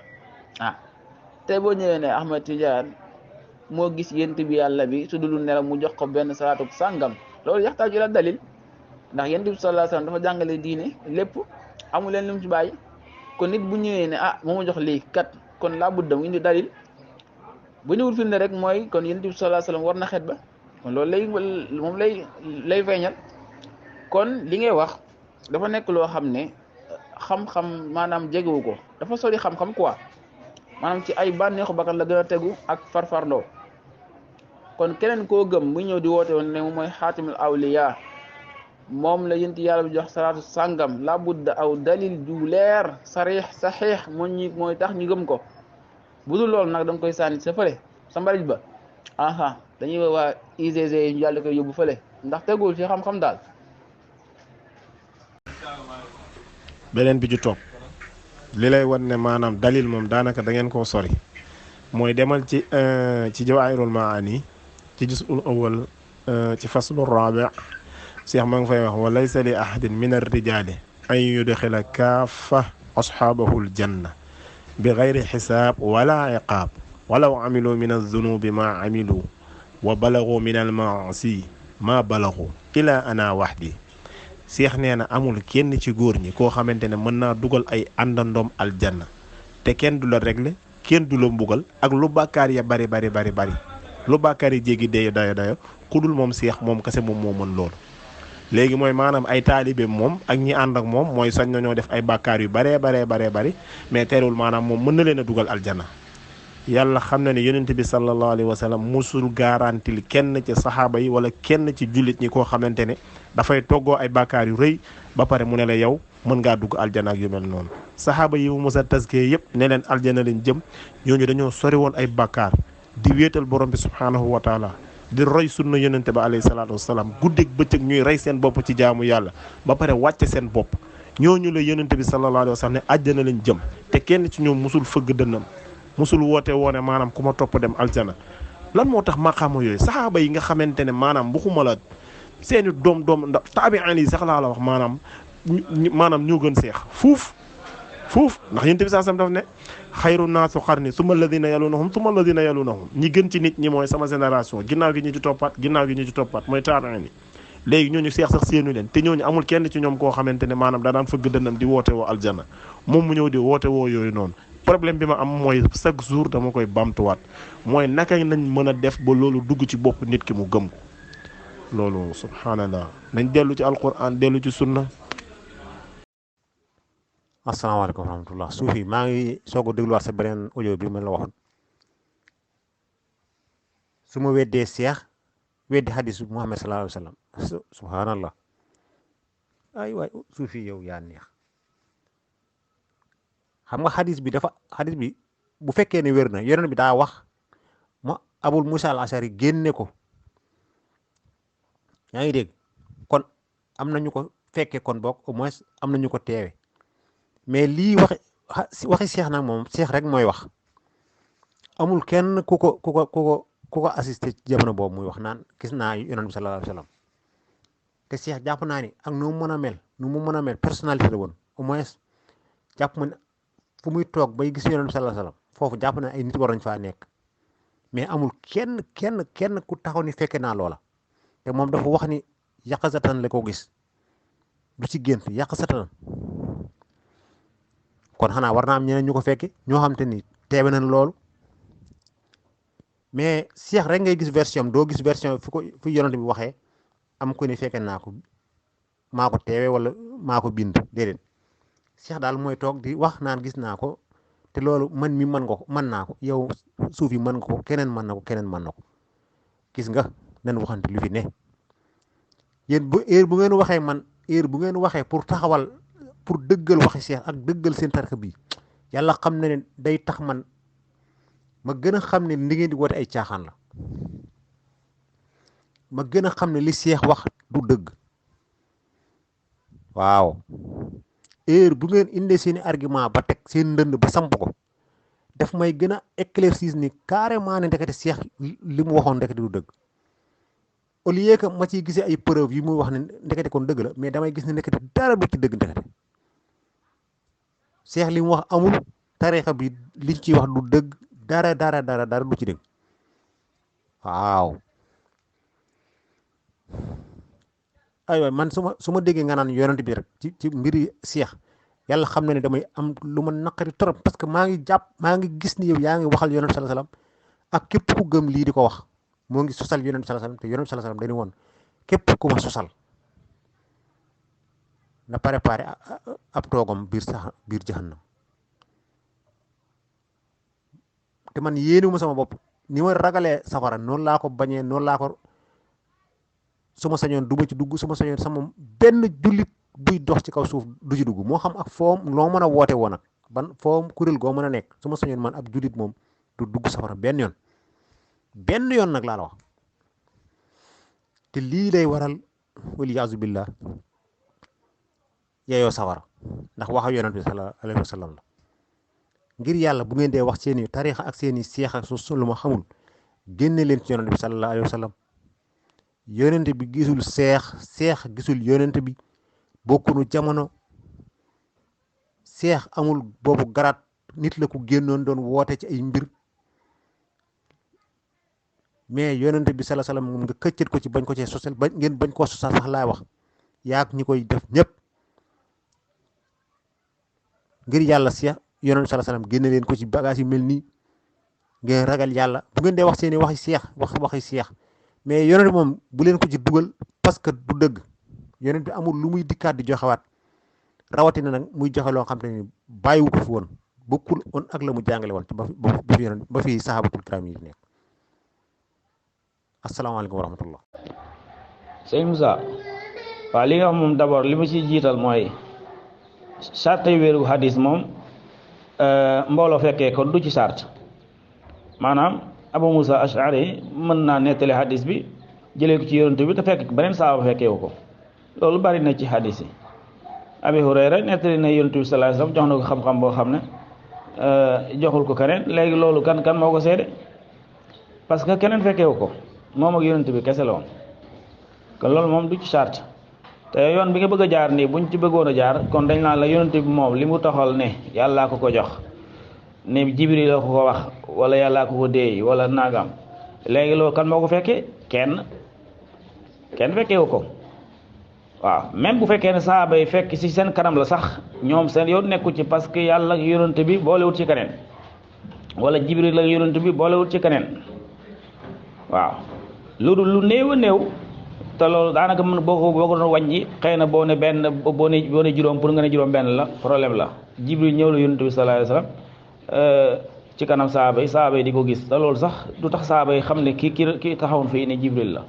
Speaker 5: te boo ñëwee ne Ahmad Tidiane moo gis yonent bi yàlla bi su dul nelaw mu jox ko benn salaatu sàngam loolu yaxtaaju ila dalil ndax yonent bi sallallahu alayhi wasallam dafa jàngale diine lépp amul leen lu mu ci bàyyi kon nit bu ñëwee ne moo ma jox lii kat kon laa budda mu indi dalil bu ñëwul firnde rek mooy kon yonent bi sallallahu alayhi wasallam war na xeet ba kon loolu lay feeñal kon li ngay wax dafa nekk loo xam ne xam-xam maanaam jegewu ko dafa sori xam-xam quoi maanaam ci ay bànneexu bakkan la gën a tegu ak farfarloo kon keneen koo gëm bu ñëw di woote woon ne mooy xaatimul awliya moom la yent yàlla bi jox salaatu sàngam la budda aw dalil ju leer sarix saxiix mooy tax ñu gëm ko bu dul loolu nag da nga koy sànni sa fële sa mbarit ba aha dañuy waa ICG yi ñu yàlla koy yóbbu fële ndax tegul ci xam-xam daal.
Speaker 6: beneen bi ju topp li lay wan ne maanaam dalil moom daanaka da ngeen koo sori mooy demal ci jawaahirul maani ci jusul awal ci faslu rabi Cheikh ma ngi fay wax wa laysa li ahadin min ar-rijaali an yudxila kaafa asxaabahul janna bi gayri xisaab wala iqaab walaw amilu min az-zunubi ma amilu wa balagu min al-maasi ma balagu ila ana waxdi Cheikh nee na amul kenn ci góor ñi koo xamante ne mën naa dugal ay àndandoom aljanna te kenn du la réglé kenn du la mbugal ak lu bàkkaar ya bari lu bàkkaar yi jéggi dayo ku dul moom Cheikh moom kese moom moo mën loolu. léegi mooy maanaam ay taalibe moom ak ñi ànd ak moom mooy sañ nañoo def ay bàkkaar yu baree bari mais teewul maanaam moom mën na leen a dugal aljanna yàlla xam na ne yonent bi sallallahu alayhi wa sallam musul garantil kenn ci saxaaba yi wala kenn ci jullit ñi koo xamante ne dafay toggoo ay bàkkaar yu rëy ba pare mu ne la yow mën ngaa dugg aljana ak yu mel noonu saxaaba yi mu mos a taskee yëpp ne leen aljana leen jëm ñooñu dañoo sori woon ay bàkkaar di wéetal borom bi subhaanahu wa taala di roy sunna yonente ba alayhi salaatu wasalaam guddeeg bëccëg ñuy rey seen bopp ci jaamu yàlla ba pare wàcce seen bopp ñooñu la yonente bi sallallahu alayhi wa sallam ne àjjana lañ jëm te kenn ci ñoom musul fëgg dënnam musul woote woone maanaam ku ma topp dem aljana lan moo tax maqaama yooyu saxaaba yi nga xamante ne maanaam waxuma la seeni doom ndax taabi'aan yi sax laa la wax maanaam ñoo gën seex fuuf ndax yonent bi sallallahu alayhi wasallam daf ne xayru naasu xarni summa alladina yalunahum ñi gën ci nit ñi mooy sama génération ginnaaw gi ñu ci toppaat mooy taabi'aan yi léegi ñooñu seex sax séenu leen te ñooñu amul kenn ci ñoom koo xamante ne maanaam da daan fëgg dënnam di woote woo aljana moom mu ñëw di woote woo yooyu noonu problème bi ma am mooy chaque jour dama koy bamtuwaat mooy naka nañ mën a def ba loolu dugg ci bopp nit ki mu gëm ko loolu subhanallah nañ dellu ci alquran dellu ci sunna.
Speaker 7: asalaamaaleykum wa rahmatullah suufi maa ngi soog a dégluwaat sa beneen audio bi ma la waxoon su ma weddee seex weddi xadisu Muhammad sallallahu alayhi wa sallam subhanallah ay waay suufi yow yaa neex xam nga xadis bi bu fekkee ne wér na yonent bi daa wax ma Abul Musa al Ashari génne ko yaa ngi dégg kon am nañu ko fekkee kon boog au moins am nañu ko teewe mais lii waxi seex nag moom seex rek mooy wax amul kenn ku ko assisté ci jamono boobu muy wax naan gis naa yonent bi sallallahu alayhi wa sallam te seex jàpp naa ni ak nu mu mën a mel personnalité la woon au moins jàpp ma ne fu muy toog bay gis yonent bi sallallahu alayhi wa sallam foofu jàpp na ay nit war nañ faa nekk mais amul kenn ku taxaw ni fekke naa loola te moom dafa wax ni yàqasatan la ko gis du ci gént yàqasatan kon xanaa war naa am ñeneen ñu ko fekke ñoo xam te ni teewe nañ loolu mais seex rek ngay gis version doo gis version fu yonent bi waxee am ko ni fekke naa ko maa ko teewe wala maa ko bind déedéet seex daal mooy toog di wax naan gis naa ko te loolu man mi mën naa ko yow suuf yi mën nga ko keneen mën na ko gis nga nan waxante lu fi ne yéen bu ngeen waxee pour taxawal pour dëggal waxi seex ak dëggal seen tarix bi yàlla xam na ne day tax man ma gën a xam ne li ngeen di woote ay caaxaan la ma gën a xam ne li seex wax du dëgg waaw bu ngeen indee seeni argument ba teg seen ndënd ba samp ko daf may gën a éclaircir ni carrément ne ndekete seex li mu waxoon ndekete du dëgg au lieu que ma ciy gisee ay preuve yi muy wax ne ndekete kon dëgg la mais damay gis ne ndekete dara du ci dëgg ndekete seex li mu wax amul tarixa bi liñ ciy wax du dëgg dara du ci dëgg waaw aywa man su ma déggee nga naan yonent bi rek ci mbiri seex yàlla xam na ne damay am lu ma naqari trop parce que maa ngi gis ni yow yaa ngi waxal yonent sallallahu alayhi wasallam ak képp ku gëm lii di ko wax moo ngi sosal yonent sallallahu alayhi wasallam te yonent sallallahu alayhi wasallam dañu woon képp ku ma sosal na préparé ab toogam biir jahannam te man yéenewuma sama bopp ni ma ragalee safara noonu laa ko bañee noonu laa ko suma sañoon du ma ci dugg suma sañoon sama benn jullit buy dox ci kaw suuf du ci dugg moo xam ak foom loo mën a woote woon ak ban foom kuréel goo mën a nekk suma sañoon man ab jullit moom du dugg safara benn yoon nag laa la wax te lii day waral waliyaasu billah yeeyoo safara ndax waxa yonent bi sallallahu alayhi wa sallam la ngir yàlla bu ngeen dee wax seeni tariixa ak seeni seex ak su lu ma xamul génne leen ci yonent bi sallallahu alayhi wa sallam yonent bi gisul seex gisul yonent bi bokkunu jamono seex amul boobu garaat nit la ku génnoon doon woote ci ay mbir mais yonent bi sallallahu alayhi wa sallam moom nga këccët ko ci bañ ko cee sosal ngeen bañ koo sosal sax laay wax yaak ñi koy def ñëpp ngir yàlla seex yonent bi sallallahu alayhi wa sallam génne leen ko ci bagage yu mel nii ngeen ragal yàlla bu ngeen dee wax seeni waxi seex waxi seex mais yonent bi moom bu leen ko ci dugal parce que du dëgg yonent bi amul lu muy dikkaat di joxewaat rawatina nag muy joxe loo xam te ni bàyyiwu ko fi woon bokkul woon ak la mu jàngale woon ba fi sahabatul kiram yi nekk asalaamaaleykum wa rahmatullah.
Speaker 5: sëñ Moussa waaw li nga wax moom d'abord li ma ciy jiital mooy sartay wéeru hadis moom mbooloo fekkee kon du ci sart maanaam Abu Musa Ash'ari mën naa nettali hadis bi jëlee ko ci yonent bi te fekk beneen saaba fekkee wu ko loolu bari na ci hadis yi. Abi Hurayra nettali na yonent bi sallallahu alayhi wasallam jox na ko xam-xam boo xam ne joxul ko keneen léegi loolu kan moo ko seede parce que keneen fekkee wu ko moom ak yonent bi kese la woon kon loolu moom du ci sart te yoon bi nga bëgg a jaar nii buñ ci bëggoon a jaar kon dañ naan la yonent bi moom li mu taxal ne yàllaa ko jox. ne Jibril la ko wax wala yàllaa ko déey wala nagam léegi loolu kan moo ko fekkee kenn fekkeewu ko waaw même bu fekkee ne saaba yi fekk ci seen kanam la sax ñoom seen yoon nekku ci parce que yàlla ak yonent bi boolewut ci keneen wala Jibril ak yonent bi boolewut ci keneen waaw lu néew a néew te loolu daanaka mën boo ko doon wàññi xëy na boo ne juróom pour nga ne juróom benn la problème la Jibril ñëw la yonent bi sallallahu alayhi wasallam ci kanam saaba yi di ko gis te loolu sax du tax saaba yi xam ne kii taxawoon fii ne Jibril la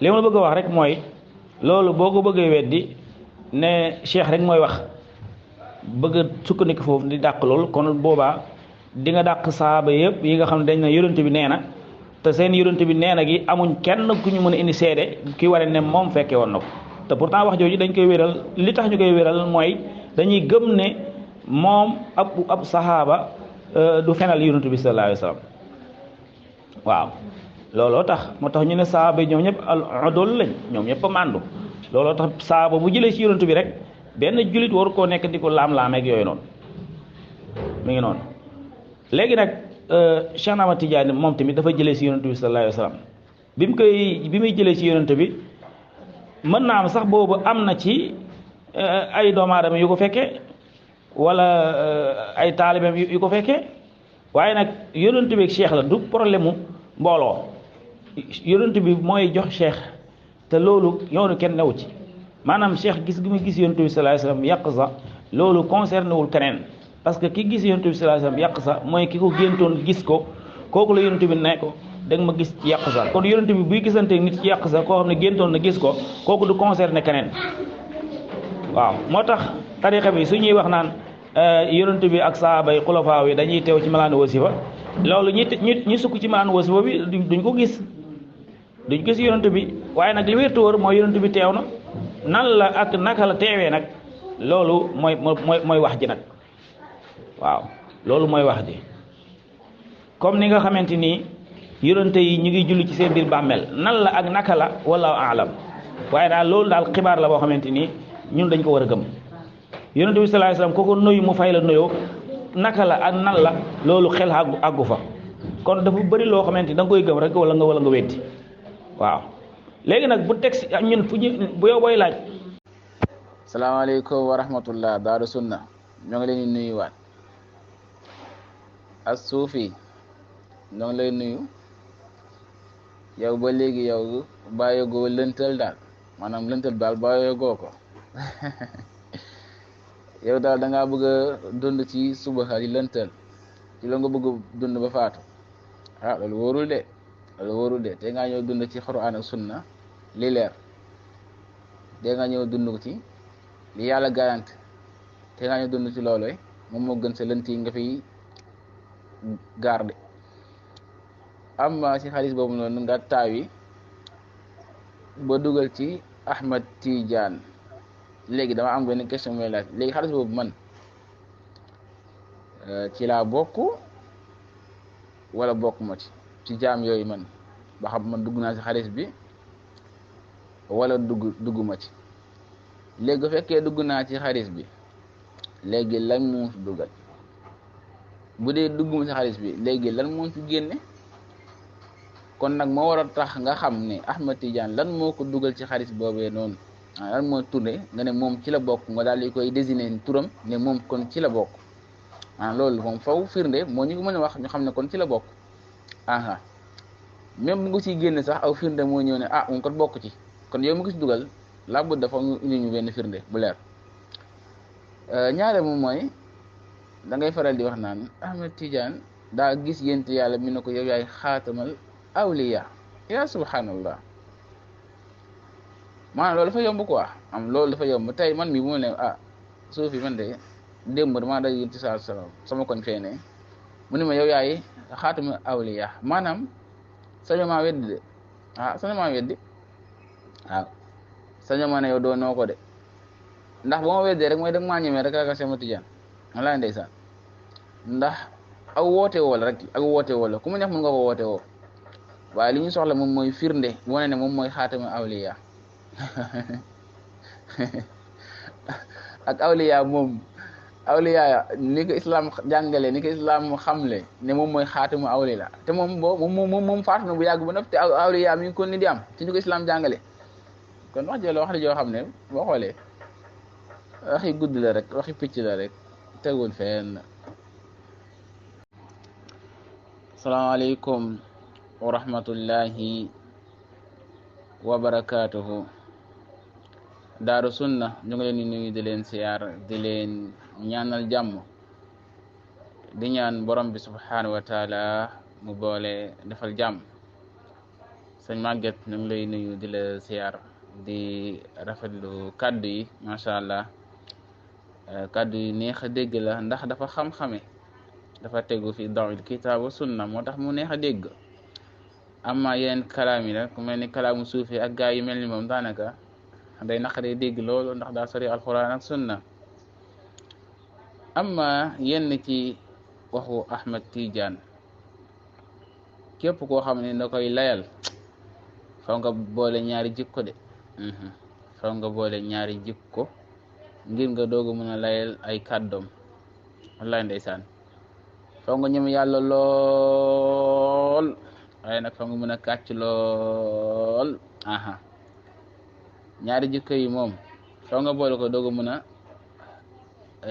Speaker 5: li ma bëgg a wax rek mooy loolu boo ko bëggee weddi ne cheikh rek mooy wax bëgg a sukkandiku foofu di dàq loolu kon boobaa di nga dàq saaba yëpp yi nga xam ne dañ na yonent bi nee na te seen yonent bi nee na gi amuñ kenn ku ñu mën a indi seede ki ware ne moom fekkee woon na ko te pourtant wax jooju dañ koy wéral li tax ñu koy wéral mooy dañuy gëm ne moom ab saxaaba du fenal yonent bi sallallahu alayhi wasallam waaw looloo tax moo tax ñu ne saxaaba yi ñoom ñëpp al-udul lañ ñoom ñëpp a màndu looloo tax saxaaba bu jëlee ci yonent bi rek benn jullit waru koo nekk di ko laam-laameeg yooyu noonu mi ngi noonu léegi nag Cheikh Ahmad Tidiane moom tamit dafa jëlee ci yonent bi sallallahu alayhi wasallam bi muy jëlee ci yonent bi mën naa am sax boobu am na ci ay doomu aadama yu ko fekkee wala ay taalibeem yu ko fekkee waaye nag yonent bi ak cheikh la du problème mu mbooloo yonent bi mooy jox cheikh te loolu yoonu kenn newu ci maanaam cheikh gis gi mu gis yonent bi sallallahu alayhi wasallam yàq sa loolu concerné wul keneen parce que ki gis yonent bi sallallahu alayhi wasallam yàq sa mooy ki ko géntoon gis ko kooku la yonent bi ne ko da nga ma gis ci yàq sa kon yonent bi buy gisante nit ci yàq sa koo xam ne géntoon na gis ko kooku du concerné keneen waaw moo tax tarixa bi su ñuy wax naan yonent bi ak saaba yi xulafaa yi dañuy teew ci malaanu wasifa loolu ñi sukk ci malaanu wasifa bi duñ ko gis yonent bi waaye nag li wér te wóor mooy yonent bi teew na nan la ak naka la teewee nag loolu mooy wax ji nag waaw loolu mooy wax ji comme ni nga xamante ni yonent yi ñu ngi julli ci seen biir bàmmeel nan la ak naka la wallahu aalam waaye daal loolu daal xibaar la boo xamante ni ñun dañ ko war a gëm yonent bi sallallahu alayhi wasallam kooku nuyu mu fay la nuyoo naka la ak nan la loolu xel àggu fa kon dafa bëri loo xamante ni da nga koy gëm rek wala nga weddi waaw léegi nag bu teg si ñun fu ñu bu yow booy laaj.
Speaker 9: salaamaaleykum wa rahmatullah Daaru Sunna ñoo ngi leen di nuyuwaat as suufi ñoo ngi lay nuyu yow ba léegi yow bàyyigoo lëntal daal maanaam lëntal daal bàyyigoo ko yow daal da ngaa bëgg a dund ci suba di lëntal ci la nga bëgg dund ba faatu ah loolu wóorul de te nga ñëw dund ci Alxuraan ak sunna li leer te nga ñëw dund ko ci li yàlla garanti te nga ñëw dund ci loolu moom moo gën sa lënt yi nga fiy garde amma ci xaalis boobu noonu nga taawi ba dugal ci Ahmad Tidiane léegi dama am benn question mooy laaj léegi xaalis boobu man ci laa bokk wala bokk ma ci jaam yooyu man ba xam man dugg naa ci xaalis bi wala dugguma ci léegi bu fekkee dugg naa ci xaalis bi léegi lan moo fi dugal bu dee dugguma ci xaalis bi léegi lan moo fi génne kon nag moo war a tax nga xam ne Ahmad Tidiane lan moo ko dugal ci xaalis boobee noonu lan moo tourné nga ne moom ci la bokk nga daal di koy désigner turam ne moom kon ci la bokk loolu moom faw firnde moo ñu ko mën a wax ñu xam ne kon ci la bokk même bu nga ciy génne sax aw firnde moo ñëw ne moom kon bokk ci kon yow mi ko ci dugal laa bëgg dafa indi ñu benn firnde bu leer ñaare moom mooy da ngay faral di wax naan Ahmad Tidiane daa gis yént yàlla mi ne ko yow yaay xaatamal awliya ya subhanallah maanaam loolu dafa yomb quoi loolu dafa yomb tey man mi bu ma ne suufi man de démb damaa day yénti saa salaam sama koñ feene mu ne ma yow yaay xaatamal awliya maanaam saño maa weddi de saño maa weddi waaw saño maa ne yow doo noo ko de ndax ba ma weddee rek mooy dag maa ñemee rek ragal sama Tijaan wallaahi ndeysaan ndax ak woote woo la rek ak woote woo la ku mu neex mën nga ko woote woo waaye li ñu soxla moom mooy firnde wane ne moom mooy xaatama awliya ak awliya moom awliya ni ko islam jàngale ni ko islam xamle ne moom mooy xaatama awliya te moom faatu na bu yàgg ba noppi te awliya mi ngi kon ni di am ci ni ko islam jàngale kon wax jël wax la joo xam ne boo xoolee waxi gudd la rek waxi picc la rek tegul fenn. salaamaaleykum wa rahmatullahi wa barakaatuhu. Daaru Sunna ñu ngi leen di nuyu di leen siyaar di leen ñaanal jàmm di ñaan borom bi subhanahu wa taala mu boole defal jàmm. sëñ Maguette ñu ngi lay nuyu di la siyaar di rafetlu kaddu yi macha allah kaddu yi neex a dégg la ndax dafa xam-xame dafa tegu fi dawil kitaabu sunna moo tax mu neex a dégg. amma yeneen kalaam yi nag ku mel ni kalaamu suufi ak gaa yu mel ni moom daanaka day naqaree dégg loolu ndax daa sori alquran ak sunna. amma yenn ci waxu Ahmad Tidiane képp koo xam ne da koy layal faw nga boole ñaari jikko de faw nga boole ñaari jikko ngir nga doog a mën a layal ay kàddoom wallahi ndeysaan faw nga ñëm yàlla lool waaye nag faw nga mën a kàcc lool ñaari jikko yi moom faw nga boole ko doog a mën a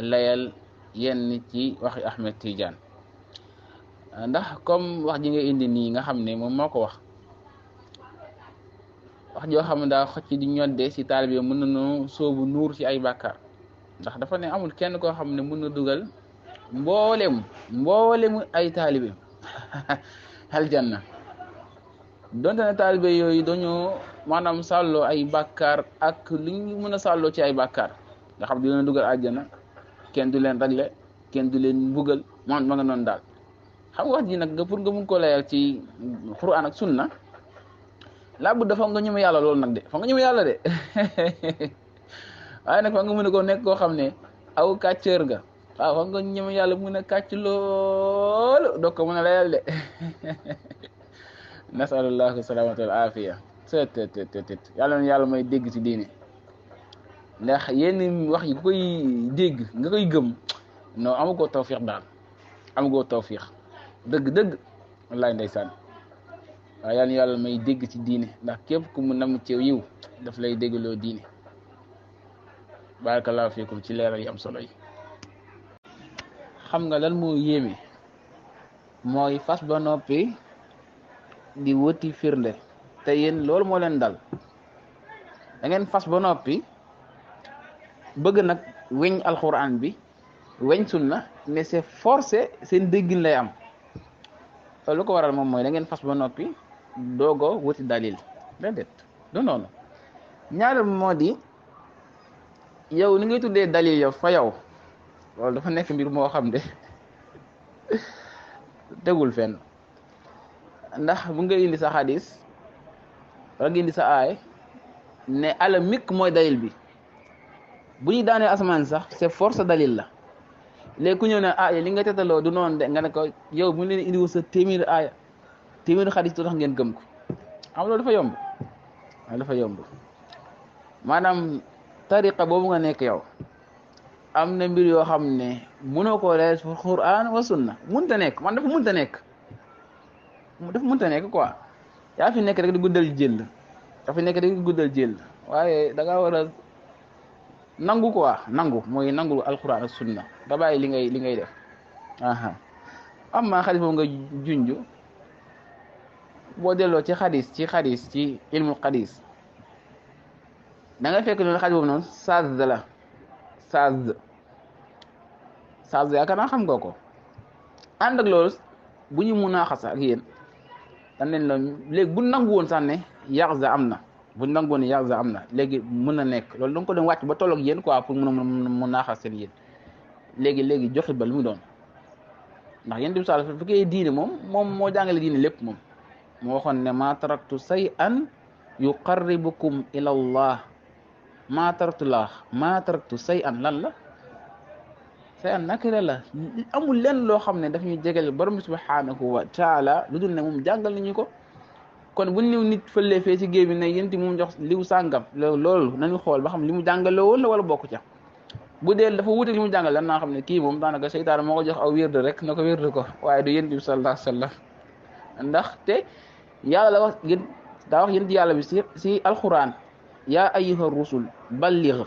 Speaker 9: layal yenn ci waxi Ahmed Tidiane ndax comme wax ji nga indi nii nga xam ne moom moo ko wax joo xam ne daa xocc di ñodde si taalibe mën nañoo soobu nuur ci ay bàkkaar ndax dafa ne amul kenn koo xam ne mën na dugal mboolemu ay taalibe aljanna donte ne taalibe yooyu dañoo maanaam sàlloo ay bàkkaar ak li ñu mën a sàlloo ci ay bàkkaar nga xam dina dugal àjjana kenn du leen ragle kenn du leen mbugal ma nga noonu daal. xam nga wax ji nag pour nga mun ko layal ci Quran ak sunna laa bu dafa nga ñëme yàlla loolu nag de fa nga ñëme yàlla de waaye nag fa nga mën a ko nekk koo xam ne aw kàcceur nga waaw fa nga ñëme yàlla mën a kàcc loolu doo ko mën a layal de nasalullahu salamata wal afiya tet yàlla na yàlla may dégg ci diine ndax yenn wax yi ku koy dégg nga koy gëm non amugoo tawfiq daal amugoo tawfiq dëgg wallahi ndeysaan waaye yàlla na yàlla may dégg ci diine ndax képp ku mu nam ci yiw daf lay déggloo diine barakallahu fiikum ci leeral yi am solo yi. xam nga lan moo yéeme mooy fas ba noppi di wëti firnde te yéen loolu moo leen dal da ngeen fas ba noppi bëgg nag weñ alxuraan bi weñ sunna mais c'est forcé seen déggin lay am lu ko waral moom mooy da ngeen fas ba noppi doogo wuti dalil déedéet du noonu ñaareel moo di yow ni ngay tuddee dalil yow fa yow loolu dafa nekk mbir moo xam ne tegul fenn ndax bu nga indi sa xadis wala nga indi sa aay ne ala mikk mooy dalil bi bu ñu daanee asamaan sax c'est force dalil la léegi ku ñëw ne ah li nga tetaloo du noonu de nga ne ko yow bu ñu leen indiwul sa téeméeri aaya téeméeri xadis du tax ngeen gëm ko xam loolu dafa yomb loolu dafa yomb maanaam tariqa boobu nga nekk yow am na mbir yoo xam ne mënoo koo leer ci Qur'an wa sunna mënta nekk man dafa mënta nekk quoi yaa fi nekk rek di guddal jël dafa nekk rek di guddal jël waaye da ngaa war a nangu quoi nangu mooy nangu alquran ak sunna nga bàyyi li ngay def aha amma xadis boobu nga junj boo delloo ci xadis ci ilmul xadis da nga fekk noonu xadis boobu noonu saz la saz yaakaar naa xam nga ko ànd ak loolu bu ñu mun a xasa ak yéen dañ leen la léegi bu nangu woon sax ne yaxza am na bu nangu woon ne yaxza am na léegi mën na nekk loolu da nga ko doon wàcc ba tolloog yéen quoi pour mun a naaxal seen yéen léegi joxe ba lu mu doon ndax yéen tamit bu fekkee diine moom moo jàngale diine lépp moom moo waxoon ne ma taraktu shay'an yuqarribukum ila Allah ma taraktu shay'an lan la shay'an nakira la amul lenn loo xam ne daf ñuy jegel borom bi subhanahu wa taala lu dul ne moom jàngal nañu ko kon bu ñu nit fëlee fee ci géej bi ne yéen moom jox liw sàngam loolu nañu xool ba xam li mu jàngale woon la wala bokku ca bu dee dafa wuute li mu jàngal lan naa xam ne kii moom daanaka seytaane moo ko jox aw wérde rek na ko wérde ko waaye du yéen bi sallallahu alayhi wa sallam ndaxte yàlla la wax daa wax yéen yàlla bi si alquran yaa ayyuha rusul balligh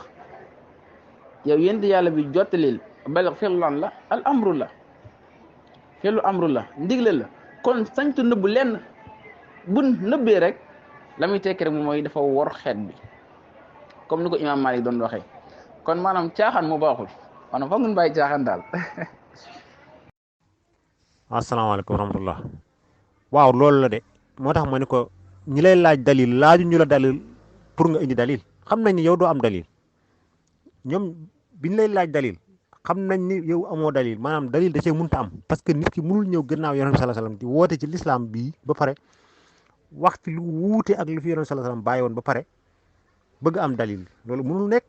Speaker 9: yow yéen yàlla bi jottalil balligh fi'lu lan la al amru la ndigle la kon sañtu nëbbu lenn bu nëbbee rek la muy tekki rek mooy dafa wor xeet bi comme ni ko imam Malik doon waxee kon maanaam caaxaan moo baaxul maanaam foog ngeen bàyyi caaxaan daal.
Speaker 7: asalaamaaleykum wa rahmatullah waaw loolu la de moo tax ma ne ko ñi lay laaj dalil laaju ñu la dalil pour nga indi dalil xam nañ ni yow doo am dalil ñoom biñ lay laaj dalil xam nañ ni yow amoo dalil maanaam dalil da cee mënta am parce que nit ki mënul ñëw gannaaw yonent bi sallallahu alayhi wasallam di woote ci l'islam bii ba pare wax ci lu wuute ak lu fi yonent bi sallallahu alayhi wasallam bàyyi woon ba pare bëgg am dalil loolu mënul nekk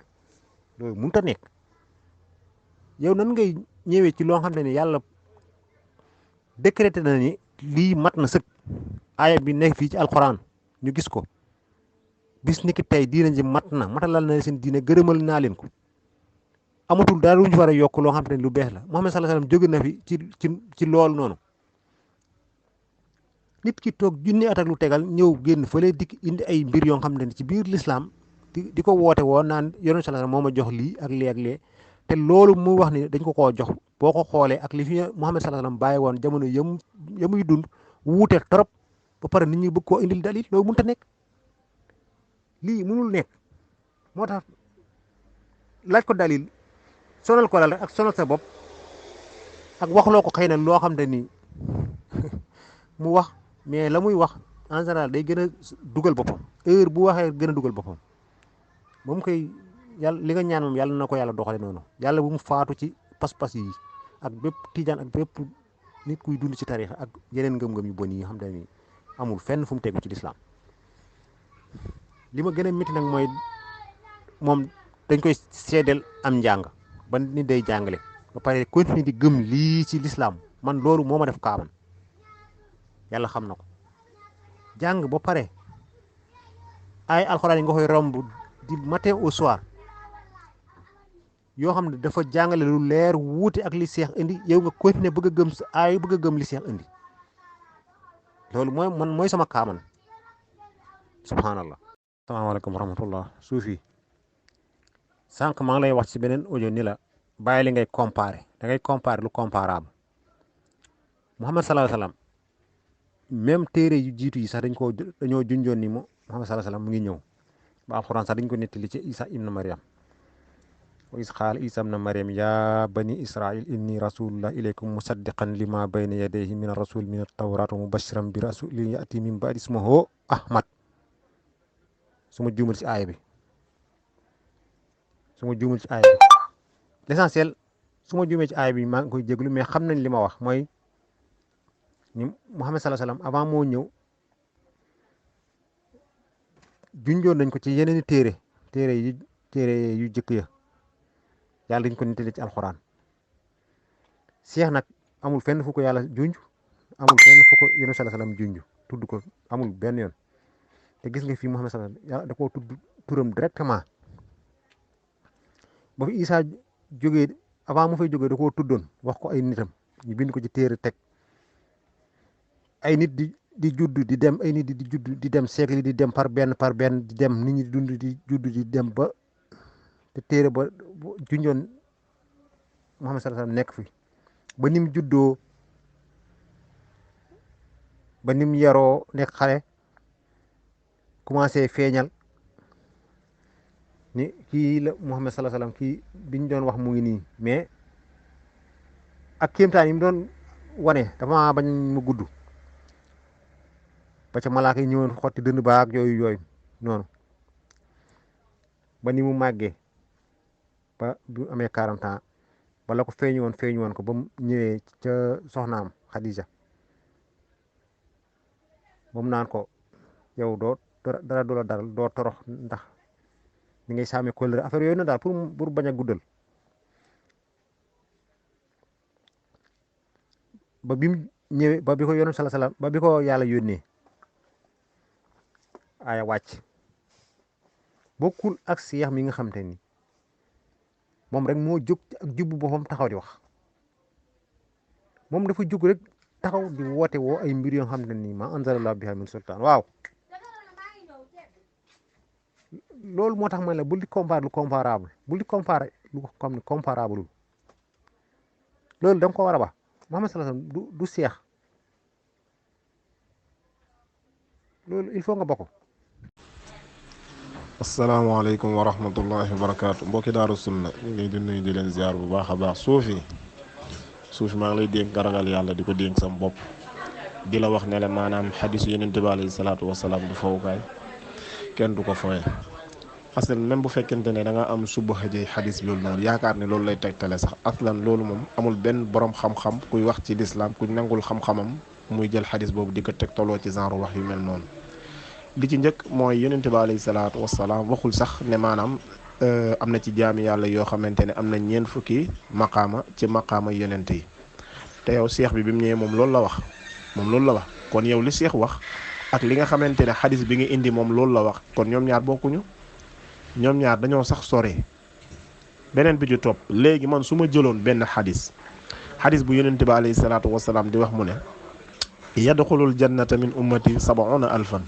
Speaker 7: loolu mënut a nekk yow nan ngay ñëwee ci loo xam ne yàlla décrété na ni lii mat na sëkk aaya bi nekk fii ci alquran ñu gis ko bis ni ki tey diina ji matalal na seen diine gërëmal naa leen ko amatul dara lu ñu war a yokk loo xam ne lu bees la Muhammad sallallahu alayhi wasallam jóge na fi ci loolu noonu nit ki toog junni at ak lu tegal ñëw génn fële dikk indi ay mbir yoo xam ne ci biir l'islam di ko woote woo naan yonent sallallahu alayhi wasallam moo ma jox lii ak lii ak lee te loolu mu wax ni dañ ko koo jox boo ko xoolee ak li fi Muhammad sallallahu alayhi wasallam bàyyi woon jamono yamuy dund wuute trop ba pare nit ñi bëgg koo indil dalil loolu mënut a nekk lii mënul nekk moo tax laaj ko dalil sonal ko la ak sonal sa bopp ak waxloo ko xëy na loo xam ne nii mu wax mais la muy wax en général day gën a dugal boppam heure bu waxee gën a dugal boppam moom koy yàlla li nga ñaan moom yàlla na ko yàlla doxale noonu yàlla bu mu faatu ci pas-pas yi ak bépp tijaan ak bépp nit kuy dund ci tariix ak yeneen ngëm-ngëm yu bon yi nga xam ne amul fenn fu mu tegu ci lislaam li ma gën a métti nag mooy moom dañ koy seedeel am njàng ba nit day jàngale ba pare continuer di gëm lii ci lislaam man loolu moo ma def kaaman yàlla xam na ko jàng ba pare ay alxuraan yi nga koy romb di matin au soir yoo xam ne dafa jàngale lu leer wuute ak li seex indi yow nga continuer bëgg a gëm sa ay bëgg a gëm li seex indi loolu mooy sama kaaman subhanallah. asalaamaaleykum wa rahmatullah suufi sànq maa ngi lay wax ci beneen audio ni la bàyyi li ngay comparer da ngay comparer lu comparable Muhammad sallallahu alayhi wasallam même téere yu jiitu yi sax dañoo junjoon ni Muhammad sallallahu alayhi wasallam mu ngi ñëw ba alxuraan sax dañ ko nettali ci Isa ibn Maryam wa is qaala Iisaa ibnu Maryam yaa bani Israa'iil inni rasuulullah ilaykum musaddiqan limaa bayna yadayhi mina rasuul mina tawraat wa mubashiran bi rasuulin ya'tii min ba'di ismuhu Ahmad su ma juumul ci aaya bi l'essentiel su ma juumee ci aaya bi maa ngi koy jéglu mais xam nañ li ma wax mooy ni Muhammad sallallahu alayhi wa sallam avant moo ñëw junjoon nañ ko ci yeneen i téere yu jëkk ya yàlla dañ ko nettali ci alxuraan seex nag amul fenn fu ko yàlla junj amul fenn fu ko yonent sallallahu alayhi wa sallam junj tudd ko amul benn yoon te gis nga fii Muhammad sallallahu alayhi wa sallam yàlla da koo tudd turam directement ba fi Isaa jógee avant mu fay jógee da koo tuddoon wax ko ay nitam ñu bind ko ci téere teg ay nit di judd di dem ay nit di judd di dem siècle di dem par benn di dem nit ñi di dund di judd di dem ba te téere ba junjoon Muhammad sallallahu alayhi wa sallam nekk fi ba nim juddoo ba nim yaroo nekk xale commencé feeñal ni kii la Muhammad sallallahu alayhi wa sallam kii biñ doon wax mu ngi nii mais ak kéemtaan yi mu doon wane dafa bañ mu gudd ba ca malaaka yi ñëwoon xotti dënd baag yooyu noonu ba ni mu màggee ba bu amee 40 ans ba la ko feeñu woon ko ba mu ñëwee ca soxnaam Xadija ba mu naan ko yow doo dara du la daral doo torox ndax ni ngay saamee kóllëre affaire yooyu na daal pour bañ a guddal ba bi mu ñëwee ba bi ko yónnee sallallahu alayhi wasallam ba bi ko yàlla yónnee aaya wàcc bokkul ak seex mi nga xam te ni moom rek moo jóg ak jubbu boppam taxaw di wax moom dafa jóg rek taxaw di woote woo ay mbir yoo xam te ni ma anzalallahu biha min sultaan waaw loolu moo tax man la bul di comparer lu comparable bul di comparer lu xam ne comparable loolu da nga ko war a ba Muhammad sallallahu alayhi wasallam du seex loolu il faut nga bokk.
Speaker 10: asalaamaaleykum wa rahmatullahi wa barakaatu mbokki daaru sunna ñu ngi di nuyu di leen ziar bu baax a baax suufi maa ngi lay dénk nga ragal yàlla di ko dénk sam bopp di la wax ne la maanaam xadisu yonent bi alayhi salaatu wasalaam du fowukaay kenn du ko foye aslan même bu fekkente ne da nga am suba xëjee xadis loolu noonu yaakaar ne loolu lay tegtale sax aslan loolu moom amul benn borom xam-xam kuy wax ci lislaam ku nangul xam-xamam muy jël xadis boobu di ko tegtaloo ci genre wax yu mel noonu. li ci njëkk mooy yonent bi alayhi salaatu wasalaam waxul sax ne maanaam am na ci jaami yàlla yoo xamante ne am na ñeent fukki maqaama ci maqaama yonent yi te yow seex bi mu ñëwee moom loolu la wax kon yow li seex wax ak li nga xamante ne xadis bi nga indi moom loolu la wax kon ñoom ñaar bokkuñu ñoom ñaar dañoo sax sore beneen bi ci topp léegi man su ma jëloon benn xadis bu yonent bi alayhi salaatu wasalaam di wax mu ne yadxulul jannata min ummati 70,000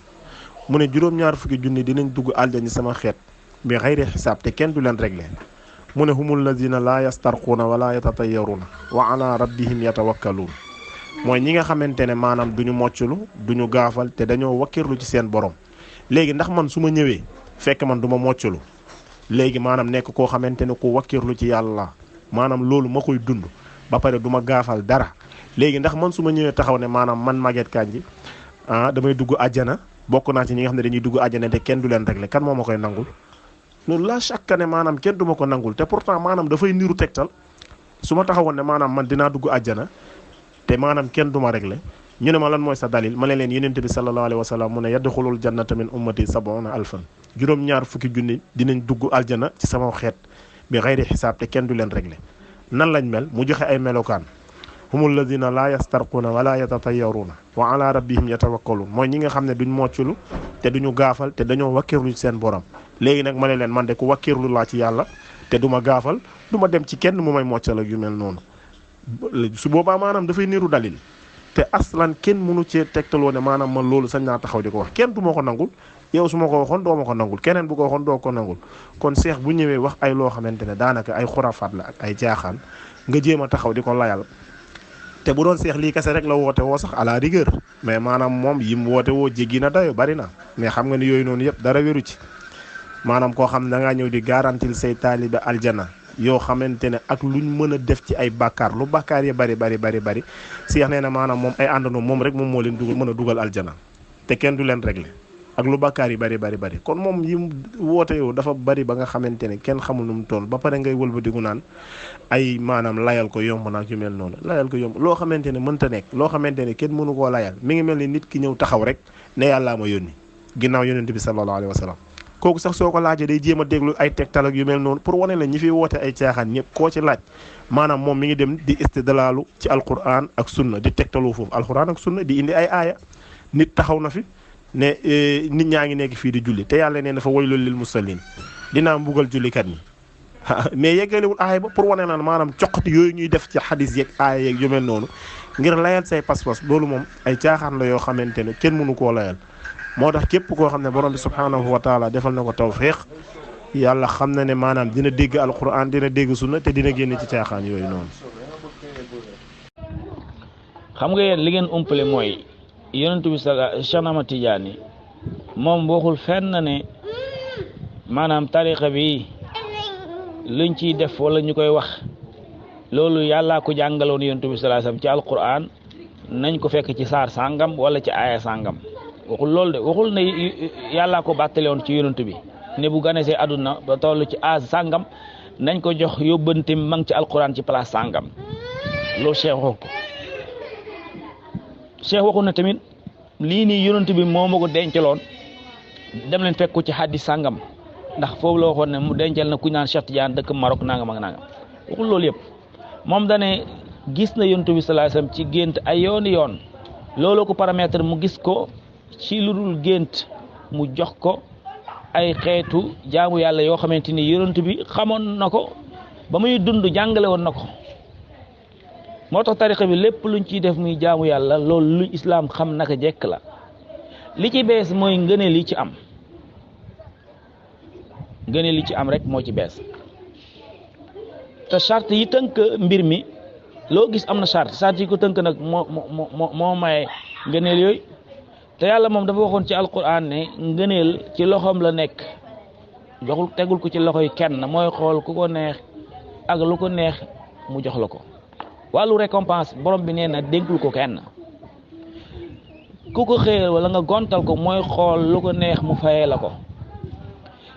Speaker 10: mu ne juróom-ñaar fukki junni dinañ dugg aljani sama xeet bi xayri xisaab te kenn du leen réglé mu ne humul lazina laa yastarquuna wala yatatayaruna wa ala rabbihim yatawakkaluun mooy ñi nga xamante ne maanaam duñu mocculu duñu gaafal te dañoo wakkirlu ci seen borom léegi ndax man su ma ñëwee fekk man du ma mocculu léegi maanaam nekk koo xamante ne ku wakkirlu ci yàlla maanaam loolu ma koy dund ba pare du ma gaafal dara léegi ndax man su ma ñëwee taxaw ne maanaam man Maguette Kandji damay dugg àjjana bokk naa ci ñi nga xam ne dañuy dugg àjjana te kenn du leen réglé kan moo ma koy nangul loolu la chaque année maanaam kenn du ma ko nangul te pourtant maanaam dafay niru tegtal su ma taxawoon ne maanaam man dinaa dugg àjjana te maanaam kenn du ma réglé ñu ne ma lan mooy sa dalil ma ne leen yonent bi sallallahu alayhi wa sallam mu ne yadxulul jannata min ummati 70,000 juróom-ñaar fukki junni dinañ dugg aljana ci sama xeet bi xayri xisaab te kenn du leen réglé nan lañ mel mu joxe ay melokaan humul ladina laa yastarquuna wala yatatayaruna wa ala rabbihim yatawakkaluun mooy ñi nga xam ne duñ mocculu te duñu gaafal te dañoo wakkirlu ci seen borom léegi nag ma ne leen man de ku wakkirlu laa ci yàlla te du ma gaafal du ma dem ci kenn mu may moccal ak yu mel noonu su boobaa maanaam dafay niru dalil te aslan kenn mënu cee tegtaloo ne maanaam man loolu sañ naa taxaw di ko wax kenn du ma ko nangul yow su ma ko waxoon doo ma ko nangul keneen bu ko waxoon doo ko nangul kon seex bu ñëwee wax ay loo xamante ne daanaka ay xurafaat la ak ay jaaxaan nga jéem a taxaw di ko layal te bu doon seex lii kese rek la woote woo sax à la rigueur mais maanaam moom yim woote woo jéggi na dayo bari na mais xam nga ni yooyu noonu yëpp dara wéru ci maanaam koo xam ne da ngaa ñëw di garantil say taalibe aljana yoo xamante ne ak luñ mën a def ci ay bàkkaar lu bàkkaar yi bari Cheikh nee na maanaam moom ay àndandoo moom rek moom moo leen dugal mën a dugal aljana te kenn du leen régler ak lu bàkkaar yi bari kon moom yi mu woote yow dafa bari ba nga xamante ne kenn xamul nu mu toll ba pare ngay wëlbatiku naan ay maanaam layal ko yomb naag yu mel noonu layal ko yomb loo xamante ne mënta nekk loo xamante ne kenn mënu koo layal mi ngi mel ni nit ki ñëw taxaw rek ne yàllaa ma yónni ginnaaw yonent bi sallallahu alayhi wa sallam kooku sax soo ko laajee day jéem a déglu ay tegtal ak yu mel noonu pour wane la ñi fiy woote ay caaxaan ñëpp koo ci laaj maanaam moom mi ngi dem di istidlaalu ci alquran ak sunna di tegtalu foofu alquran ak sunna di indi ay aaya nit taxaw na fi ne nit ñaa ngi nekk fii di julli te yàlla nee na fa waylul lil musallin dinaa mbugal jullikat ñi mais yeggalewul aaya ba pour wane na maanaam coqati yooyu ñuy def ci xadis yeeg aaya yeeg yu mel noonu ngir layal say pas-pas loolu moom ay caaxaan la yoo xamante ne kenn mënu koo layal moo tax képp koo xam ne borom bi subhaanahu wa taala defal na ko tawfiq yàlla xam na ne maanaam dina dégg alquran dina dégg sunna te dina génn ci caaxaan yooyu noonu.
Speaker 5: xam nga yéen li ngeen umpale mooy yonent bi Cheikh Ahmad Tidiane moom waxul fenn ne maanaam tariqa bi luñ ciy def wala ñu koy wax loolu yàllaa ko jàngaloon yonent bi sallallahu alayhi wasallam ci alquran nañ ko fekk ci saar sàngam wala ci aaya sàngam waxul loolu de waxul ne yàllaa ko bàttale woon ci yonent bi ne bu ganesee àdduna ba toll ci aas sàngam nañ ko jox yóbbante ma ngi ci alquran ci place sàngam loolu Cheikh waxu ko Cheikh waxu na tamit lii nii yonent bi moo ma ko dencaloon dem leen fekk ko ci hadis sàngam ndax foofu la waxoon ne mu dencal na ku naan Cheikh Tidiane dëkk Maroc nangam ak nangam waxul loolu yëpp moom dane gis na yonent bi sallallahu alayhi wasallam ci gént ay yoon loolu ko paramètre mu gis ko ci lu dul gént mu jox ko ay xeetu jaamu yàlla yoo xamante ni yonent bi xamoon na ko ba muy dund jàngale woon na ko moo tax tariqa bi lépp luñ ciy def muy jaamu yàlla loolu lu islaam xam naka jekk la li ci bees mooy ngëneel li ci am ngëneel li ci am rek moo ci bees te charte yi tënk mbir mi loo gis am na charte yi ko tënk nag moo maye ngëneel yooyu te yàlla moom dafa waxoon ci alquran ne ngëneel ci loxoom la nekk joxul tegul ko ci loxoy kenn mooy xool ku ko neex ak lu ko neex mu jox la ko wàllu récompense borom bi nee na dénkul ko kenn ku ko xéer wala nga gontal ko mooy xool lu ko neex mu fayee la ko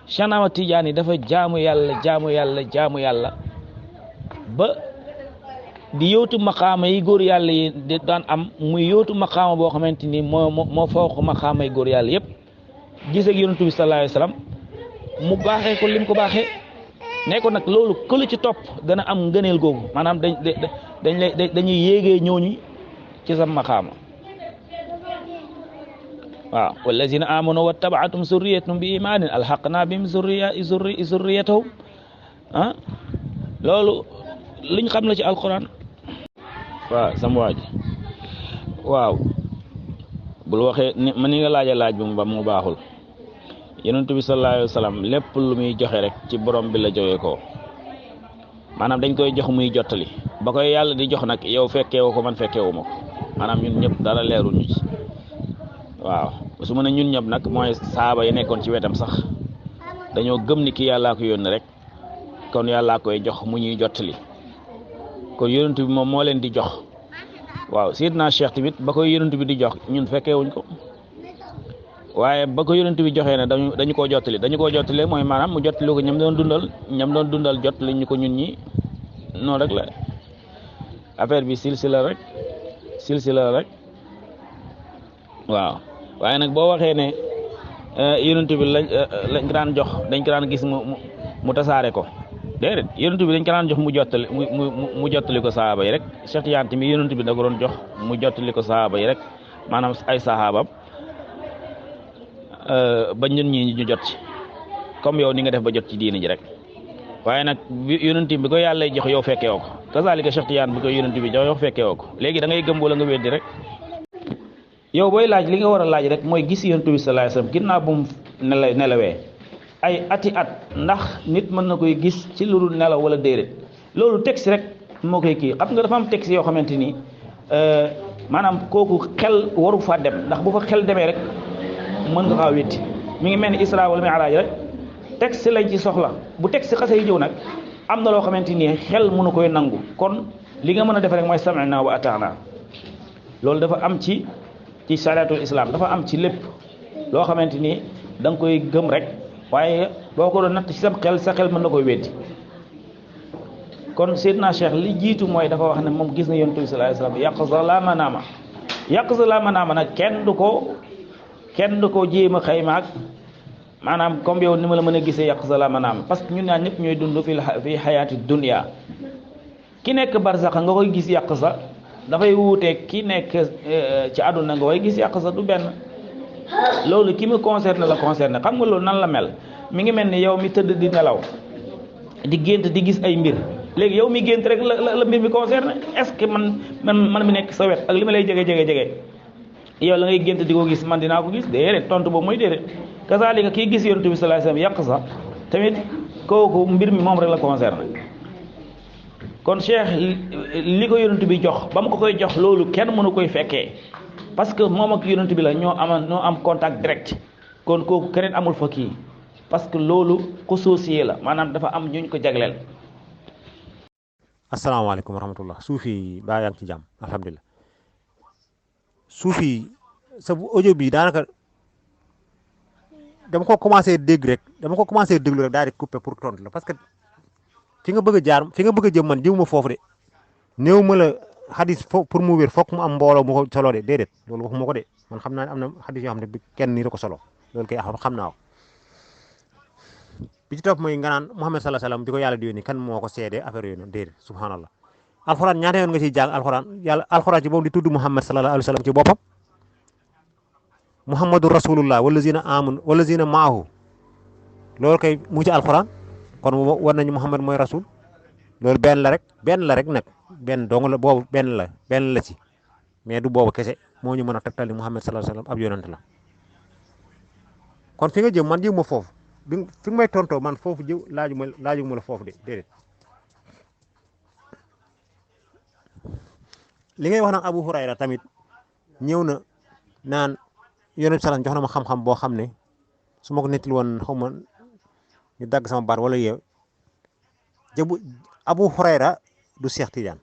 Speaker 5: Cheikh Ahmad Tidiane dafa jaamu yàlla ba di yóotu maqaama yi góor yàlla yi di daan am muy yóotu maqaama boo xamante ni moo fawq maqaama yi góor yàlla yëpp gis ak yonent bi sallallahu alayhi wasallam mu baaxee ko lim ko baaxee ne ko nag loolu këlu ci topp dana am ngëneel googu maanaam dañuy yéegee ñooñu ci sa maqaama waaw wallazina amanu wattaba'atum zurriyatuhum bi imanin alhaqna bihim zurriyatahum loolu liñ xam la ci alquran waaw sama waa ji waaw bul waxee ni nga laaj bi mu baaxul yonent bi sallallahu alayhi wasallam lépp lu muy joxe rek ci borom bi la joxe ko maanaam dañ koy jox muy jottali ba koy yàlla di jox nag yow fekkeewu ko man fekkeewu ma ko maanaam ñun ñëpp dara leerul ñu ci waaw su ma ne ñun ñëpp nag mooy saaba yi nekkoon ci wetam sax dañoo gëm ni ki yàllaa ko yónni rek kon yàllaa koy jox mu ñuy jottali kon yonent bi moom moo leen di jox waaw Seydina Cheikh tamit ba koy yonent bi di jox ñun fekkeewuñ ko waaye ba ko yonent bi joxee ne dañu koo jottali mooy maanaam mu jottali ko ñam doon dundal jottali ñu ko ñun ñi noonu rek la affaire bi silsila rek waaw waaye nag boo waxee ne yonent bi lañ ko daan jox dañ ko daan gis mu tasaare ko déedéet yonent bi dañ ko daan jox mu jottali ko sahaaba yi rek Cheikh Tidiane tamit yonent bi da ko doon jox mu jottali ko sahaaba yi rek maanaam ay sahaabam ba ñun ñi ñu jot ci comme yow ni nga def ba jot ci diini ji rek waaye nag yonent bi ko yàlla jox yow fekkee woo ko kazalika Cheikh Tidiane bi ko yonent bi jox yow fekkee woo ko léegi da ngay gëm wala nga weddi rek yow booy laaj li nga war a laaj rek mooy gis yonent bi sallallahu alayhi wasallam ginnaaw bu mu nelawee ay ati at ndax nit mën na koy gis ci lu dul nelaw wala déedéet loolu texte rek moo koy kii xam nga dafa am texte yoo xamante ni maanaam kooku xel waru fa dem ndax bu fa xel demee rek mën nga xaa wétti mi ngi mel ni Isra wala Mi'raj rek texte lañ ci soxla bu texte xasee ñëw nag am na loo xamante ni xel mënu koy nangu kon li nga mën a def rek mooy sami'na wa ata'na loolu dafa am ci salaatul islam dafa am ci lépp loo xamante ni da nga koy gëm rek waaye boo ko doon natt ci sa xel mën na koy weddi kon Seydina Cheikh li jiitu mooy dafa wax ne moom gis na yonent bi sallallahu alayhi wasallam yaqza la manaama yaqza la manaama nag kenn du ko jéem a xaymaak maanaam comme yow ni ma la mën a gisee yaqza la manaama parce que ñun ñaar ñëpp ñooy dund fi xayaati dunya ki nekk barsax nga koy gis yaqza dafay wuuteeg ki nekk ci àdduna nga koy gis yaqza du benn loolu ki mu concerné la concerné xam nga loolu nan la mel mi ngi mel ni yow mi tëdd di nelaw di gént di gis ay mbir léegi yow mi gént rek la mbir mi concerné est-ce que man mi nekk sa wet ak li ma lay jege yow la ngay gént di ko gis man dinaa ko gis déedéet tontu boobu mooy déedéet kasaalika kii gis yonent bi sallallahu alayhi wasallam yàq sax tamit kooku mbir mi moom rek la concerné kon Cheikh li ko yonent bi jox ba mu ko koy jox loolu kenn mënu koy fekkee parce que moom ak yonent bi la ñoo am contact direct kon kooku keneen amul fa kii parce que loolu xusuusiye la maanaam dafa am ñuñ ko jagleel.
Speaker 7: asalaamaaleykum wa rahmatullah suufi baa yaa ngi ci jàmm alhamdulilah suufi sa audio bi daanaka dama ko commencé déglu rek daal di coupé pour tontu la parce que fi nga bëgg a jëm man jëmuma foofu de néew ma la xadis pour mu wér foog mu am mbooloo mu ko solo de déedéet loolu waxuma ko de man xam naa ne am na xadis yoo xam ne bi kenn nii la ko solo loolu kay xam naa ko bi ci topp mooy nga naan Muhammad sallallahu alayhi wasallam bi ko yàlla di yónni kan moo ko seede affaire yooyu noonu déedéet subhanallah alxuraan ñaata yoon nga ciy jàng alxuraan ci boobu di tudd Muhammad sallallahu alayhi wasallam ci boppam Muhammadu rasulullah wallazina amanu wallazina maahu loolu kay mu ci alxuraan kon war nañu Muhammad mooy rasul loolu benn la rek nag benn dong la boobu benn la ci mais du boobu kese moo ñu mën a tegtal ni Muhammad sallallahu alayhi wasallam ab yonent la kon fi nga jëm man jëm ma foofu fi may tontoo man foofu laaju ma la foofu de déedéet li ngay wax nag Abu Hurayra tamit ñëw na naan yonent salaam jox na ma xam-xam boo xam ne su ma ko nettali woon xaw ma ñu dagg sama baat wala yeew jëbu Abu Hurayra du Cheikh Tidiane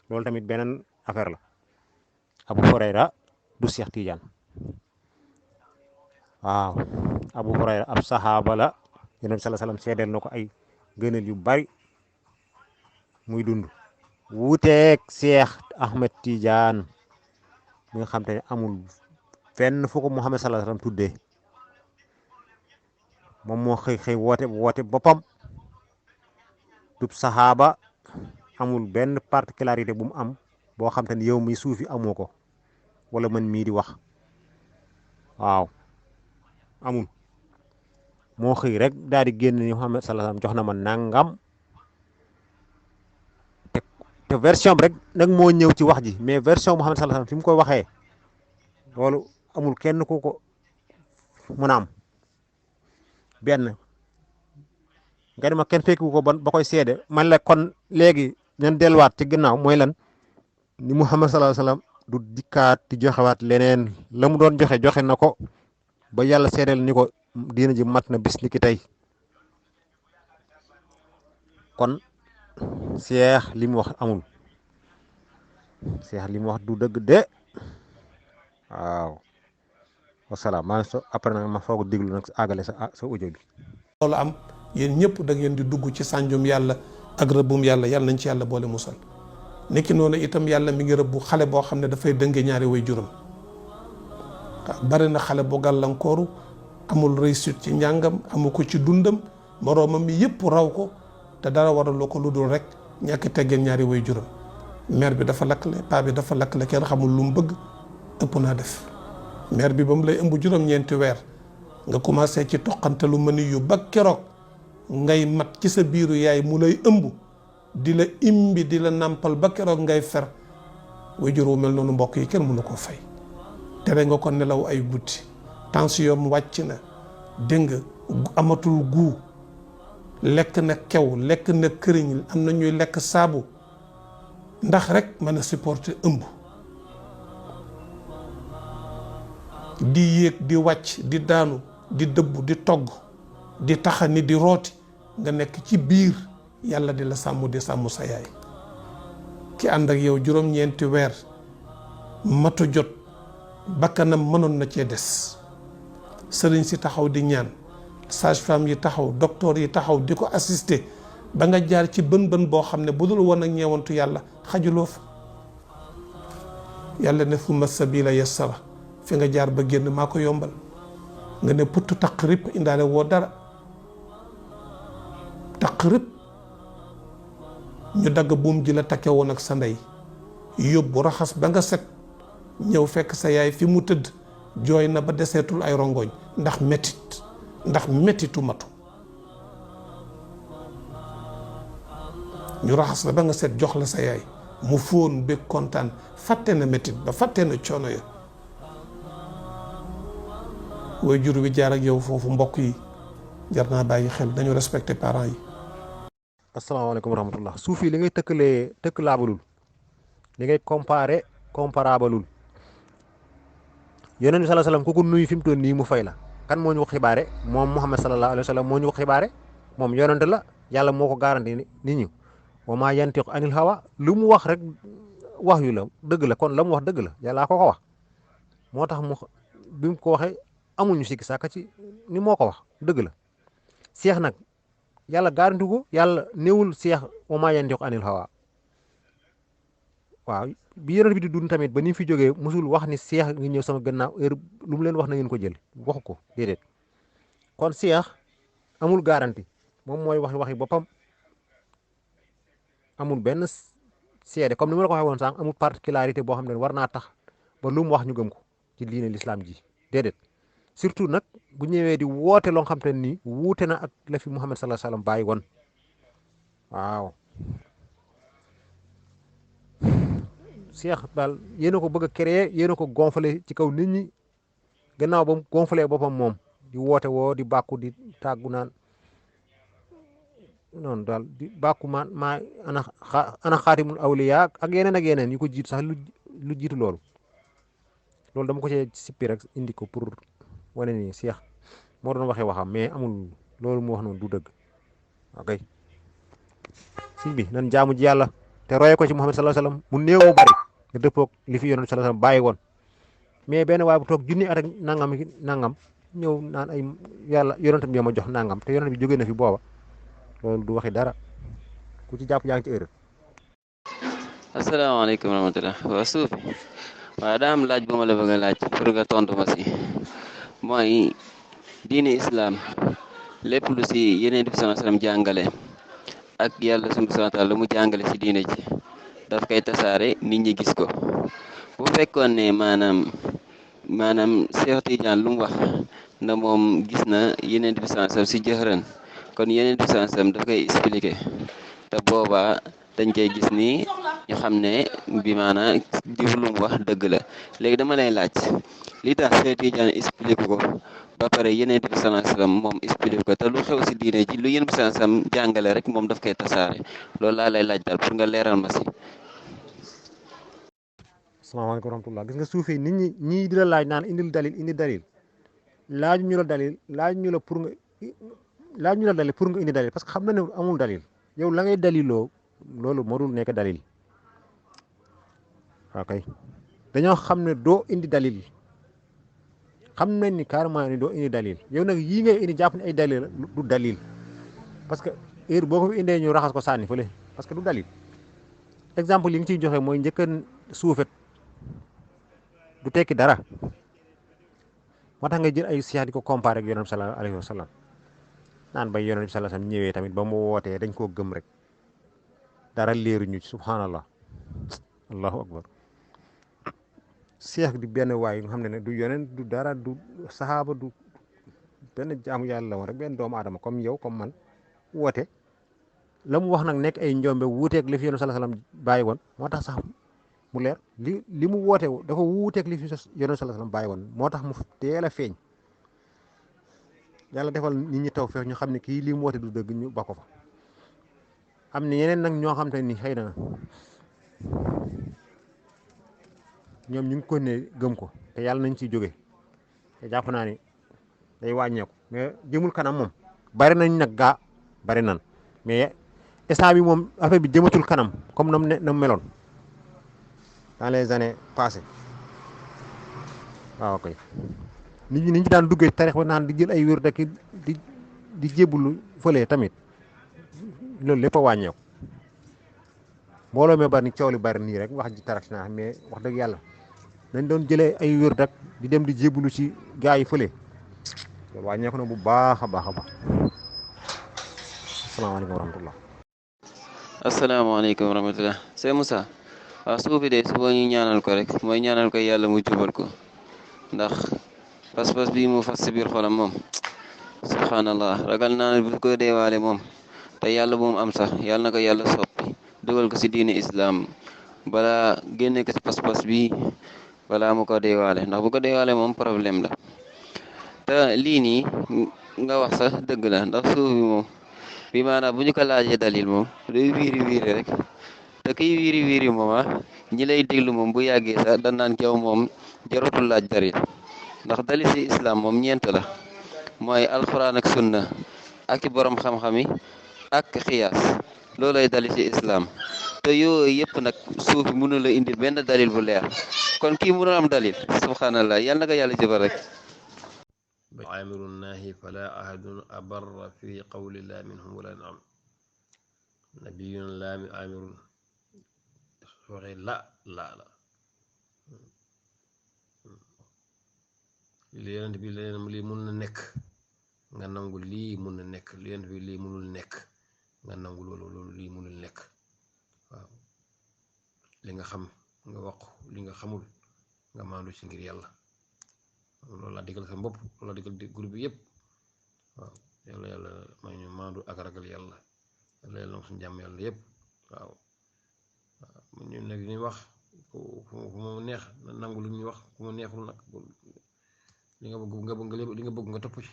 Speaker 7: loolu tamit beneen affaire la Abu Hurayra du Cheikh Tidiane waaw Abu Hurayra ab saxaaba la yonent bi sallallahu alayhi wasallam seedeel na ko ay gënal yu bari muy dund wuuteeg Cheikh Ahmed Tidiane mi nga xam te ne amul fenn fu ko Muhammad sallallahu alayhi wasallam tuddee moom moo xëy woote boppam dub saxaaba amul benn particularité bu mu am boo xam te ne yow mi suufi amoo ko wala man mii di wax waaw amul moo xëy rek daal di génn ni Muhammad sallallahu alayhi wasallam jox na ma nangam te version bi rek nag moo ñëw ci wax ji mais version Muhammad sallallahu alayhi wasallam fi mu koy waxee loolu amul kenn ku ko mën a am benn nga ne ma kenn fekku ko ba koy seede man la kon léegi nañ delluwaat ci ginnaaw mooy lan ni Muhammad sallallahu alayhi wasallam du dikkaat di joxewaat leneen la mu doon joxe na ko ba yàlla seedeel ni ko diina ji mat na bis ni ki tey kon Cheikh li mu wax amul Cheikh li mu wax du dëgg de waaw wasalaam maa ngi après nag ma foog a déglu nag àggale sa audio bi.
Speaker 4: loolu am yéen ñëpp da ngeen di dugg ci sànjum yàlla ak rëbbum yàlla nañ ci yàlla boole musal nekki noonu itam yàlla mi ngi rëbbu xale boo xam ne dafay dënge ñaari way juróom bari na xale bu gàllankooru amul réussite ci njàngam amu ko ci dundam moroomam mi yëpp raw ko te dara waraloo ko lu dul rek ñàkk teggeen ñaari way juróom mère bi dafa lakkle paa bi dafa lakkle kenn xamul lu mu bëgg ëpp naa def mère bi ba mu lay ëmb juróom-ñeenti weer nga commencé ci toqante lu mën yu ba keroog ngay mat ci sa biiru yaay mu lay ëmb di la imbi di la nàmpal ba keroog ngay fer way jur wu mel noonu mbokk yi kenn mënu koo fay tere nga ko nelaw ay guddi tension wàcc na dégg nga amatul guu lekk na kew lekk na këriñ am na ñuy lekk saabu ndax rek mën a supporter ëmb di yéeg di wàcc di daanu di dëbb di togg di taxani di rooti nga nekk ci biir yàlla di la sàmm di sàmm sa yaay. ki ànd ak yow juróom-ñeenti weer matu jot bakkanam mënoon na cee des sëriñ si taxaw di ñaan sage-femme yi taxaw docteur yi taxaw di ko assister ba nga jaar ci bën boo xam ne bu dul woon ak ñeewantu yàlla xajuloo fa. yàlla ne summa sabila yassara fi nga jaar ba génn maa ko yombal nga ne putt taq rip indaale woo dara taq rip ñu dagg buum ji la takke woon ak sa ndey yóbbu raxas ba nga set ñëw fekk sa yaay fi mu tëdd jooy na ba deseetul ay rongoñ ndax mettitu matu ñu raxas la ba nga set jox la sa yaay mu fóon ba kontaan fàtte na mettit ba fàtte na coono ya way jur wi jaar ak yow foofu mbokk yi jar naa bàyyi xel dañu respecté parents yi.
Speaker 7: asalaamaaleykum wa rahmatullah suuf yi li ngay tëkkalaabalul li ngay comparableul yonent bi sallallahu alayhi wasallam ku ko nuyu fi mu toll nii mu fay la kan moo ñu ko xibaare moom Muhammad sallallahu alayhi wasallam moo ñu ko xibaare moom yonent la yàlla moo ko garanti nit ñi wa maa yantiqu anil hawa lu mu wax rek wax yu la dëgg la kon la mu wax dëgg la yàllaa ko wax moo tax bi mu ko waxee amuñu sikki sàkka ci ni moo ko wax dëgg la seex nag yàlla garanti ko yàlla néewul seex wa maa yantiqu anil hawa waaw bi yonent bi di dund tamit ba ni fi jógee musul wax ni seex ngi ñëw sama gannaaw heure lu mu leen wax na ngeen ko jël waxu ko déedéet kon seex amul garanti moom mooy waxi boppam amul benn seede comme ni ma la ko waxee woon sànq amul particularité boo xam ne war naa tax ba lu mu wax ñu gëm ko ci diine l'islam ji déedéet surtout nag bu ñëwee di woote loo xam te nii wuute na ak la fi Muhammad sallallahu alayhi wasallam bàyyi woon waaw Cheikh daal yéen a ko bëgg a créer yéen a ko gonfler ci kaw nit ñi gannaaw ba mu gonfler boppam moom di woote woo di bàkku di tàggu naan noonu daal di bàkku maa ana xaatimul awliya ak yeneen yu ko jiitu sax lu jiitu loolu dama ko cee sippi rek indi ko pour wane ni Cheikh moo doon waxee waxam mais amul loolu mu wax noonu du dëgg ok sëñ bi nan jaamu ji yàlla te roye ko ci Muhammad sallallahu alayhi wasallam mu néew mu bari nga dëppoog li fi yonent sallallahu alayhi wasallam bàyyi woon mais benn waay bu toog junni at ak nangam ñëw naan ay yàlla yonentam bi ma jox nangam te yonent bi jógee na fi booba loolu du waxi dara ku ci jàpp yaa ngi ci erreur.
Speaker 11: asalaamaaleykum wa rahmatulah waa suuf waaw daa am laaj bu ma la bëgg a laaj pour nga tontu ma si mooy diine islam lépp lu si yeneen bi sallallahu alayhi wasallam jàngale ak yàlla subhanahu wa ta'ala mu jàngale si diine ji daf koy tasaare nit ñi gis ko bu fekkoon ne maanaam Cheikh Tidiane lu mu wax na moom gis na yeneen bi sallallahu alayhi wasallam si jëxëran kon yeneen bi sallallahu alayhi wasallam daf koy expliquer te boobaa dañ koy gis ni ñu xam ne bi maanaam diw lu mu wax dëgg la léegi dama lay laaj li tax Cheikh Tidiane explique ko ba pare yeneen bi sallallahu alayhi wasallam moom explique ko te lu xew si diine ji lu yeneen bi sallallahu alayhi wasallam jàngale rek moom daf koy tasaare loolu laa lay laaj daal pour nga leeral ma si.
Speaker 7: asalaamaaleykum wa rahmatullah gis nga suufee nit ñi ñii di la laaj naan indi dalil laaj ñu la dalil laaj ñu la pour nga indi dalil parce que xam na ne amul dalil yow la ngay daliloo loolu moo dul nekk dalil ok dañoo xam ne doo indi dalil xam nañ ni carrément ni doo indi dalil yow nag yii ngay indi jàpp ne ay dalil du dalil parce que heure boo ko fi indee ñu raxas ko sànni fële parce que du dalil exemple yi nga ciy joxe mooy njëkk a suufet du tekki dara moo tax nga jël ay siyaat di ko comparé ak yonent bi sallallahu alayhi wa sallam naan bay yonent bi sallallahu alayhi wa sallam ñëwee tamit ba mu wootee dañ koo gëm rek dara leeruñu ci subhanallah allahu akbar seex di benn waay nga xam ne du yonent du dara du saxaaba du benn jaamu yàlla la woon rek benn doomu aadama comme yow comme man woote la mu wax nag nekk ay njombe wuuteeg li fi yonent sallallahu alayhi wa sallam bàyyi woon moo tax sax mu leer li mu woote dafa wuuteeg li fi yonent sallallahu alayhi wa sallam bàyyi woon moo tax mu teel a feeñ yàlla defal nit ñi taw feex ñu xam ne kii li mu woote du dëgg ñu ba ko fa am na yeneen nag ñoo xam te ni xëy na ñoom ñu ngi ko ne gëm ko te yàlla nañ ciy jóge te jàpp naa ni day wàññeeku mais jëmul kanam moom bari nañ nag gaa bari nan mais instant bi moom affaire bi jëmatul kanam comme nam meloon dans les années passées waaw kay nit ñi daan duggee tarix ba naan di jël ay wér daki di jébbalu fële tamit loolu lépp a wàññeeku mbooloo mi bari ni coow li bari nii rek wax ji tarax naa mais wax dëgg yàlla nañ doon jëlee ay wér dak di dem di jébbalu ci gaa yi fële loolu wàññeeku na bu baax a baax a baax asalaamaaleykum wa rahmatullah
Speaker 11: asalaamaaleykum wa rahmatullah c'est Moussa waaw suufi de suba ñu ñaanal ko rek mooy ñaanal ko yàlla mu jubal ko ndax pas-pas bi mu fas ci biir xolam moom subhanallah ragal naa ne bu ko deewaale moom te yàlla bu mu am sax yàlla na ko yàlla soppi dugal ko ci diine islam balaa génne ko ci pas-pas bi balaa mu ko deewaale ndax bu ko deewaale moom problème la te lii nii nga wax sax dëgg la ndax suuf bi moom bi maanaam bu ñu ko laajee dalil moom day wiiri wiiri rek te kiy wiiri wiiri moom ñi lay déglu moom bu yàggee sax dan naan yow moom jarutul laaj dalil ndax dalil ci islam moom ñeent la mooy alxuraan ak sunna ak ci borom xam-xam yi ak xiyaas loolay dalil ci islam te yooyu yëpp nag suuf bi mënu la indil benn dalil bu leer kon kii mënul am dalil subhanallah yàlla na ko yàlla jëfal rek
Speaker 8: عامر الناهي فلا أحد أبر في قول الله منهم ولا نعم نبي لا عامر لا لا لا li yonent bi leen lii mun na nekk nga nangu lii mun na nekk li yonent bi lii munul nekk nga nangu loolu lii munul nekk waaw li nga xam nga wax li nga xamul nga maandu ci ngir yàlla loolu laa digal sa bopp loolu laa digal groupe bi yëpp waaw yàlla may ñu maandu ak ragal yàlla yàlla na suñu jàmm yàlla yëpp waaw waaw ñu nekk ñuy wax fu mu neex na nangu lu ñuy wax fu mu neexul nag li nga bëgg nga topp ci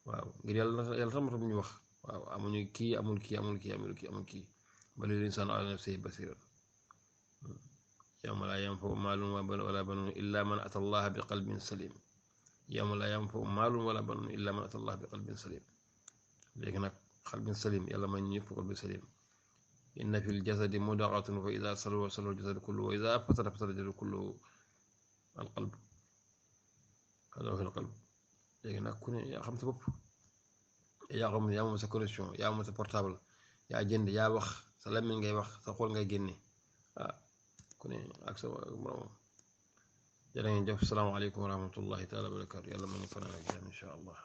Speaker 8: waaw ngir yàlla sama topp ñu wax waaw amuñu kii amul kii bal l'insaanu alaa nafsihi basiira yawma laa yanfa'u maalun wala banuun illaa man ataa Allaha bi qalbin saliim yawma laa yanfa'u maalun wala banuun illaa man ataa Allaha bi qalbin saliim léegi nag qalbin saliim yàlla may ñu ñëpp qalbin saliim inna fil jasadi mudghatun fa izaa saluhat saluha al-jasadu kulluhu wa izaa fasadat fasada al-jasadu kulluhu al-qalb hada fil qalb léegi nag ku ne yaa xam sa bopp yaa xam yaa moom sa connexion yaa moom sa portable yaa jënd yaa wax sa làmmiñ ngay wax sa xol ngay génne ku ne ak sa borom jërë ngeen jëf salaamaaleykum wa rahmatullahi taala wa barakaatu yàlla ma ñu fanaan ak jàmm incha allah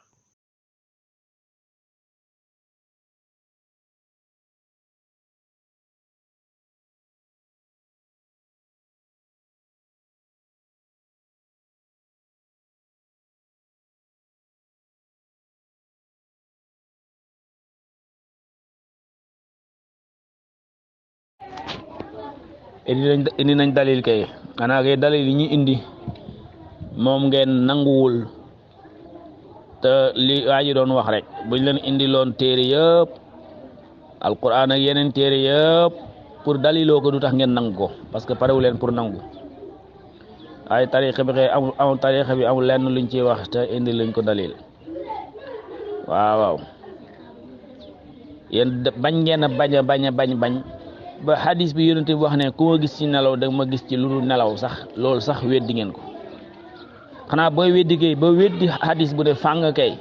Speaker 5: indi nañ dalil kay xanaa kay dalil yi ñu indi moom ngeen nanguwul te li waa ji doon wax rek buñ leen indi loon téere yëpp alquran ak yeneen téere yëpp pour daliloo ko du tax ngeen nangu ko parce que parewu leen pour nangu ay tarixa bi amul lenn luñ ciy wax te indi luñ ko dalil waaw yéen bañ ngeen a bañ ba hadis bi yonent bi wax ne ku ma gis ci nelaw da ma gis ci lu dul nelaw sax loolu sax weddi ngeen ko xanaa booy weddi kay ba weddi hadis bu de fàng kay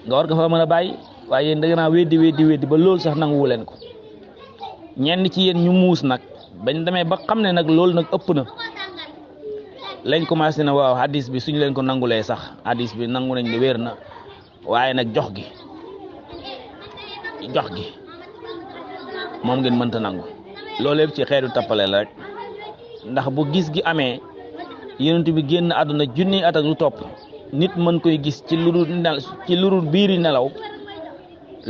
Speaker 5: nga war nga fa mën a bàyyi waaye yéen da nga naa weddi ba loolu sax nanguwu leen ko ñenn ci yéen ñu muus nag bañ demee ba xam ne nag loolu nag ëpp na lañ commencé na waaw hadis bi suñu leen ko nangulee sax hadis bi nangu nañ ne wér na waaye nag jox gi moom ngeen mënta nangu loolu yëpp ci xeetu tappale la rek ndax bu gis gi amee yonent bi génn àdduna junni at ak lu topp nit mën koy gis ci lu dul biiri nelaw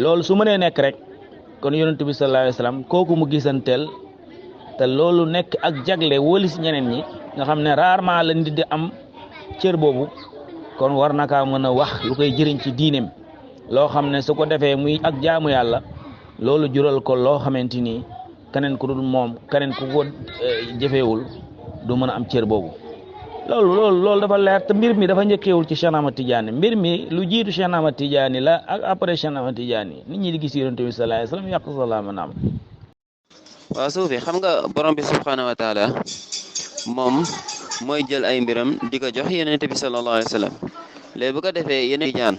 Speaker 5: loolu su mënee nekk rek kon yonent bi sallallahu alayhi wasallam kooku mu gisanteel te loolu nekk ak jagle wóolis ñeneen ñi nga xam ne rarement la nit di am cër boobu kon war na kaa mën a wax lu koy jëriñ ci diineem loo xam ne su ko defee muy ak jaamu yàlla loolu jural ko loo xamante ni keneen ku dul moom keneen ku ko jëfeewul du mën a am cër boobu loolu dafa leer te mbir mi dafa njëkkeewul ci Cheikh Ahmad Tidiane mbir mi lu jiitu Cheikh Ahmad Tidiane la ak après Cheikh Ahmad Tidiane nit ñi di gis yonent bi sallallahu alayhi wasallam yàq salaama naam.
Speaker 11: waaw suufi xam nga borom bi subhanahu wa taala moom mooy jël ay mbiram di ko jox yonent bi sallallahu alayhi wasallam léegi bu ko defee yeneen Tijaan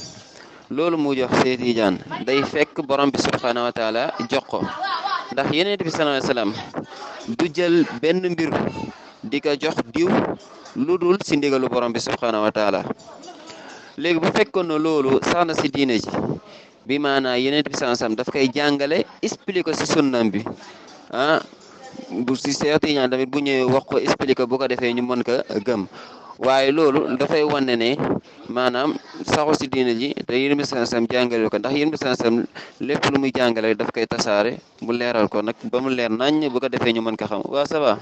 Speaker 11: loolu mu jox see Tijaan day fekk borom bi subhanahu wa taala jox ko ndax yonent bi sallallahu alayhi wasallam du jël benn mbir di ko jox diw lu dul si ndigalu borom bi subhanahu wa taala léegi bu fekkoon na loolu sax na si diine ji bi maanaa yonent bi sallallahu alayhi wasallam daf koy jàngale expliqué ko si sunnam bi bu si Seex Tijaan tamit bu ñëwee wax ko expliqué bu ko defee ñu mën ko gëm waaye loolu dafay wane ne maanaam saxu si diine ji te yonent bi sallallahu alayhi wasallam jàngale ko ndax yonent bi sallallahu alayhi wasallam lépp lu muy jàngale daf koy tasaare mu leeral ko nag ba mu leer naññ bu ko defee ñu mën ko xam waaw ça va